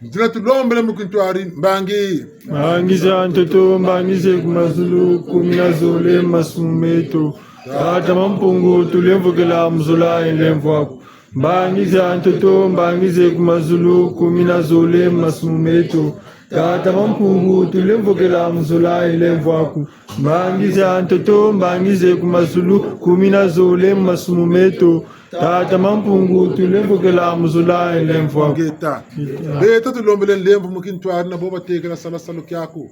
Ni dina tulombele mu kintwari, mbangi. Mbangi za ntoto, mbangi ze ku mazulu, kumi na zole mu masumu meto. Tata Mampungu, tulemvokela mu zola ye nlemvo aku. Mbangi za ntoto, mbangi ze ku mazulu, kumi na zole mu masumu meto. Tata Mampungu, tulemvokela mu zola ye nlemvo aku. Mbangi za ntoto, mbangi ze ku mazulu, kumi na zole mu masumu meto. Tata Mampungu, tulemvokela mu zola ye nlemvo aku. Ngeta. Ngeta. Beto tulombele nlemvo mu kintwari na bo batekela sala salu kiaku.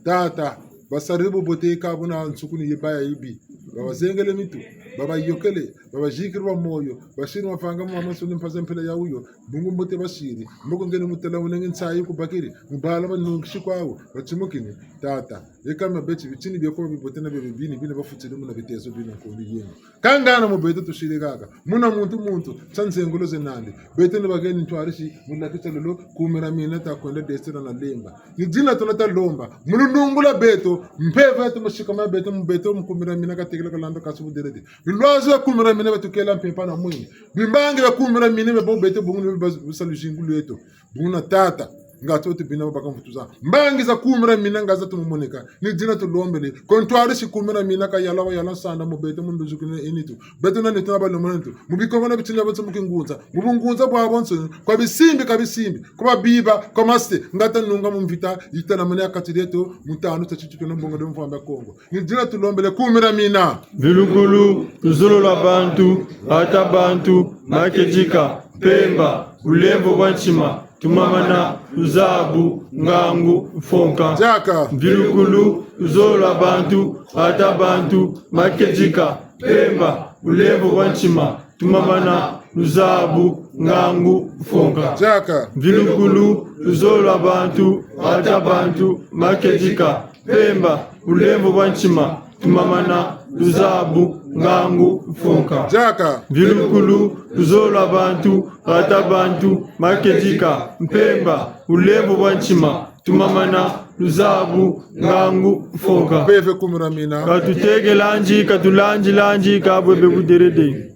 Tata, basariri bubote ka buna nsukunu ye baya yibi. Babazengele mitu, babayokele, babazikiri ba moyo, basiri mavanga mamansoni mpasi za mpila ya wuyo, bungu mbote basiri, mboko ngeni mu tala wunenge nsayi kubakiri, mu bala banungisi kwawu, batimukini, Tata. Eka mabeti bitini bia ko bibote na bia bibi ni bina bafutiri muna bitezo bina nkondi yenu. Kangana mu beto tusiri kaka. Muna muntu muntu, nsa nzengolo ze nandi. Beto ni bakeni ntwarisi, mu lakisa lolo, kumira mina ta kwenda desira na lemba. Ni dina tuna ta lomba. Mu lunungu lwa beto, mpeve yeto mu sikama beto, mu beto mu kumira mina katekela kalanda kasi buderede. Bilwazo ya kumira mina beto kela mpempa na mwini. Bimbangi bia kumira mina bia bo beto bungu ni bia busa luzingu lweto. Buna Tata, nga to tubina babaka mvutu za. Mbangi za kumira mina nga za tumumoneka. Ni dina tulombele. Kontwari si kumira mina ka yala wa yala nsanda mu beto mu nduzukina enitu. Beto na nitu na balomona nitu. Mu bikongo na bitini bia bonso mu kingunza. Mu bungunza bwa bonso. Kwa bisimbi, ka bisimbi. Kwa biba, kwa mase. Nga ta nunga mu mvita. Yitalamane ha kati dieto. Mu tandu ta titutu na mbongo de mvwamba Kongo. Ni dina tulombele kumira mina. Mvilukulu, luzolo lwa bantu, ata bantu, makedika, mpemba, bulemvo bwa ntima, tumamana, luzabu, ngangu, mfonka. Diaka. Mvilukulu, luzolo lwa bantu, ata bantu, makedika, mpemba, bulemvo bwa ntima, tumamana, luzabu, ngangu, mfonka. Diaka. Mvilukulu, luzolo lwa bantu, ata bantu, makedika, mpemba, bulemvo bwa ntima, tumamana, luzabu, ngangu, mfonka. Diaka. Mvilukulu, luzolo lwa bantu, ata bantu, makedika, mpemba, bulemvo bwa ntima, tumamana, luzabu, ngangu, mfonka. Mpeve kumira mina. Ka tutekelandi, ka tulandilandi, ka bwebe buderede.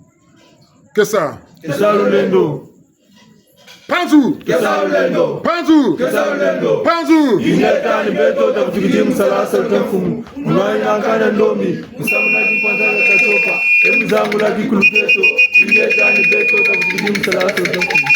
Kesa. Kesa lulendo. Mpanzu! Kesa lulendo! Mpanzu! Kesa lulendo! Mpanzu! Ingeta ni beto takutukidi mu sala salu kia mfumu. Mwayi na nkanda ndombi, musamu na kimpanza ya katopa. E mu zangula kikulu kieto. Ingeta ni beto takutukidi mu sala salu kia mfumu.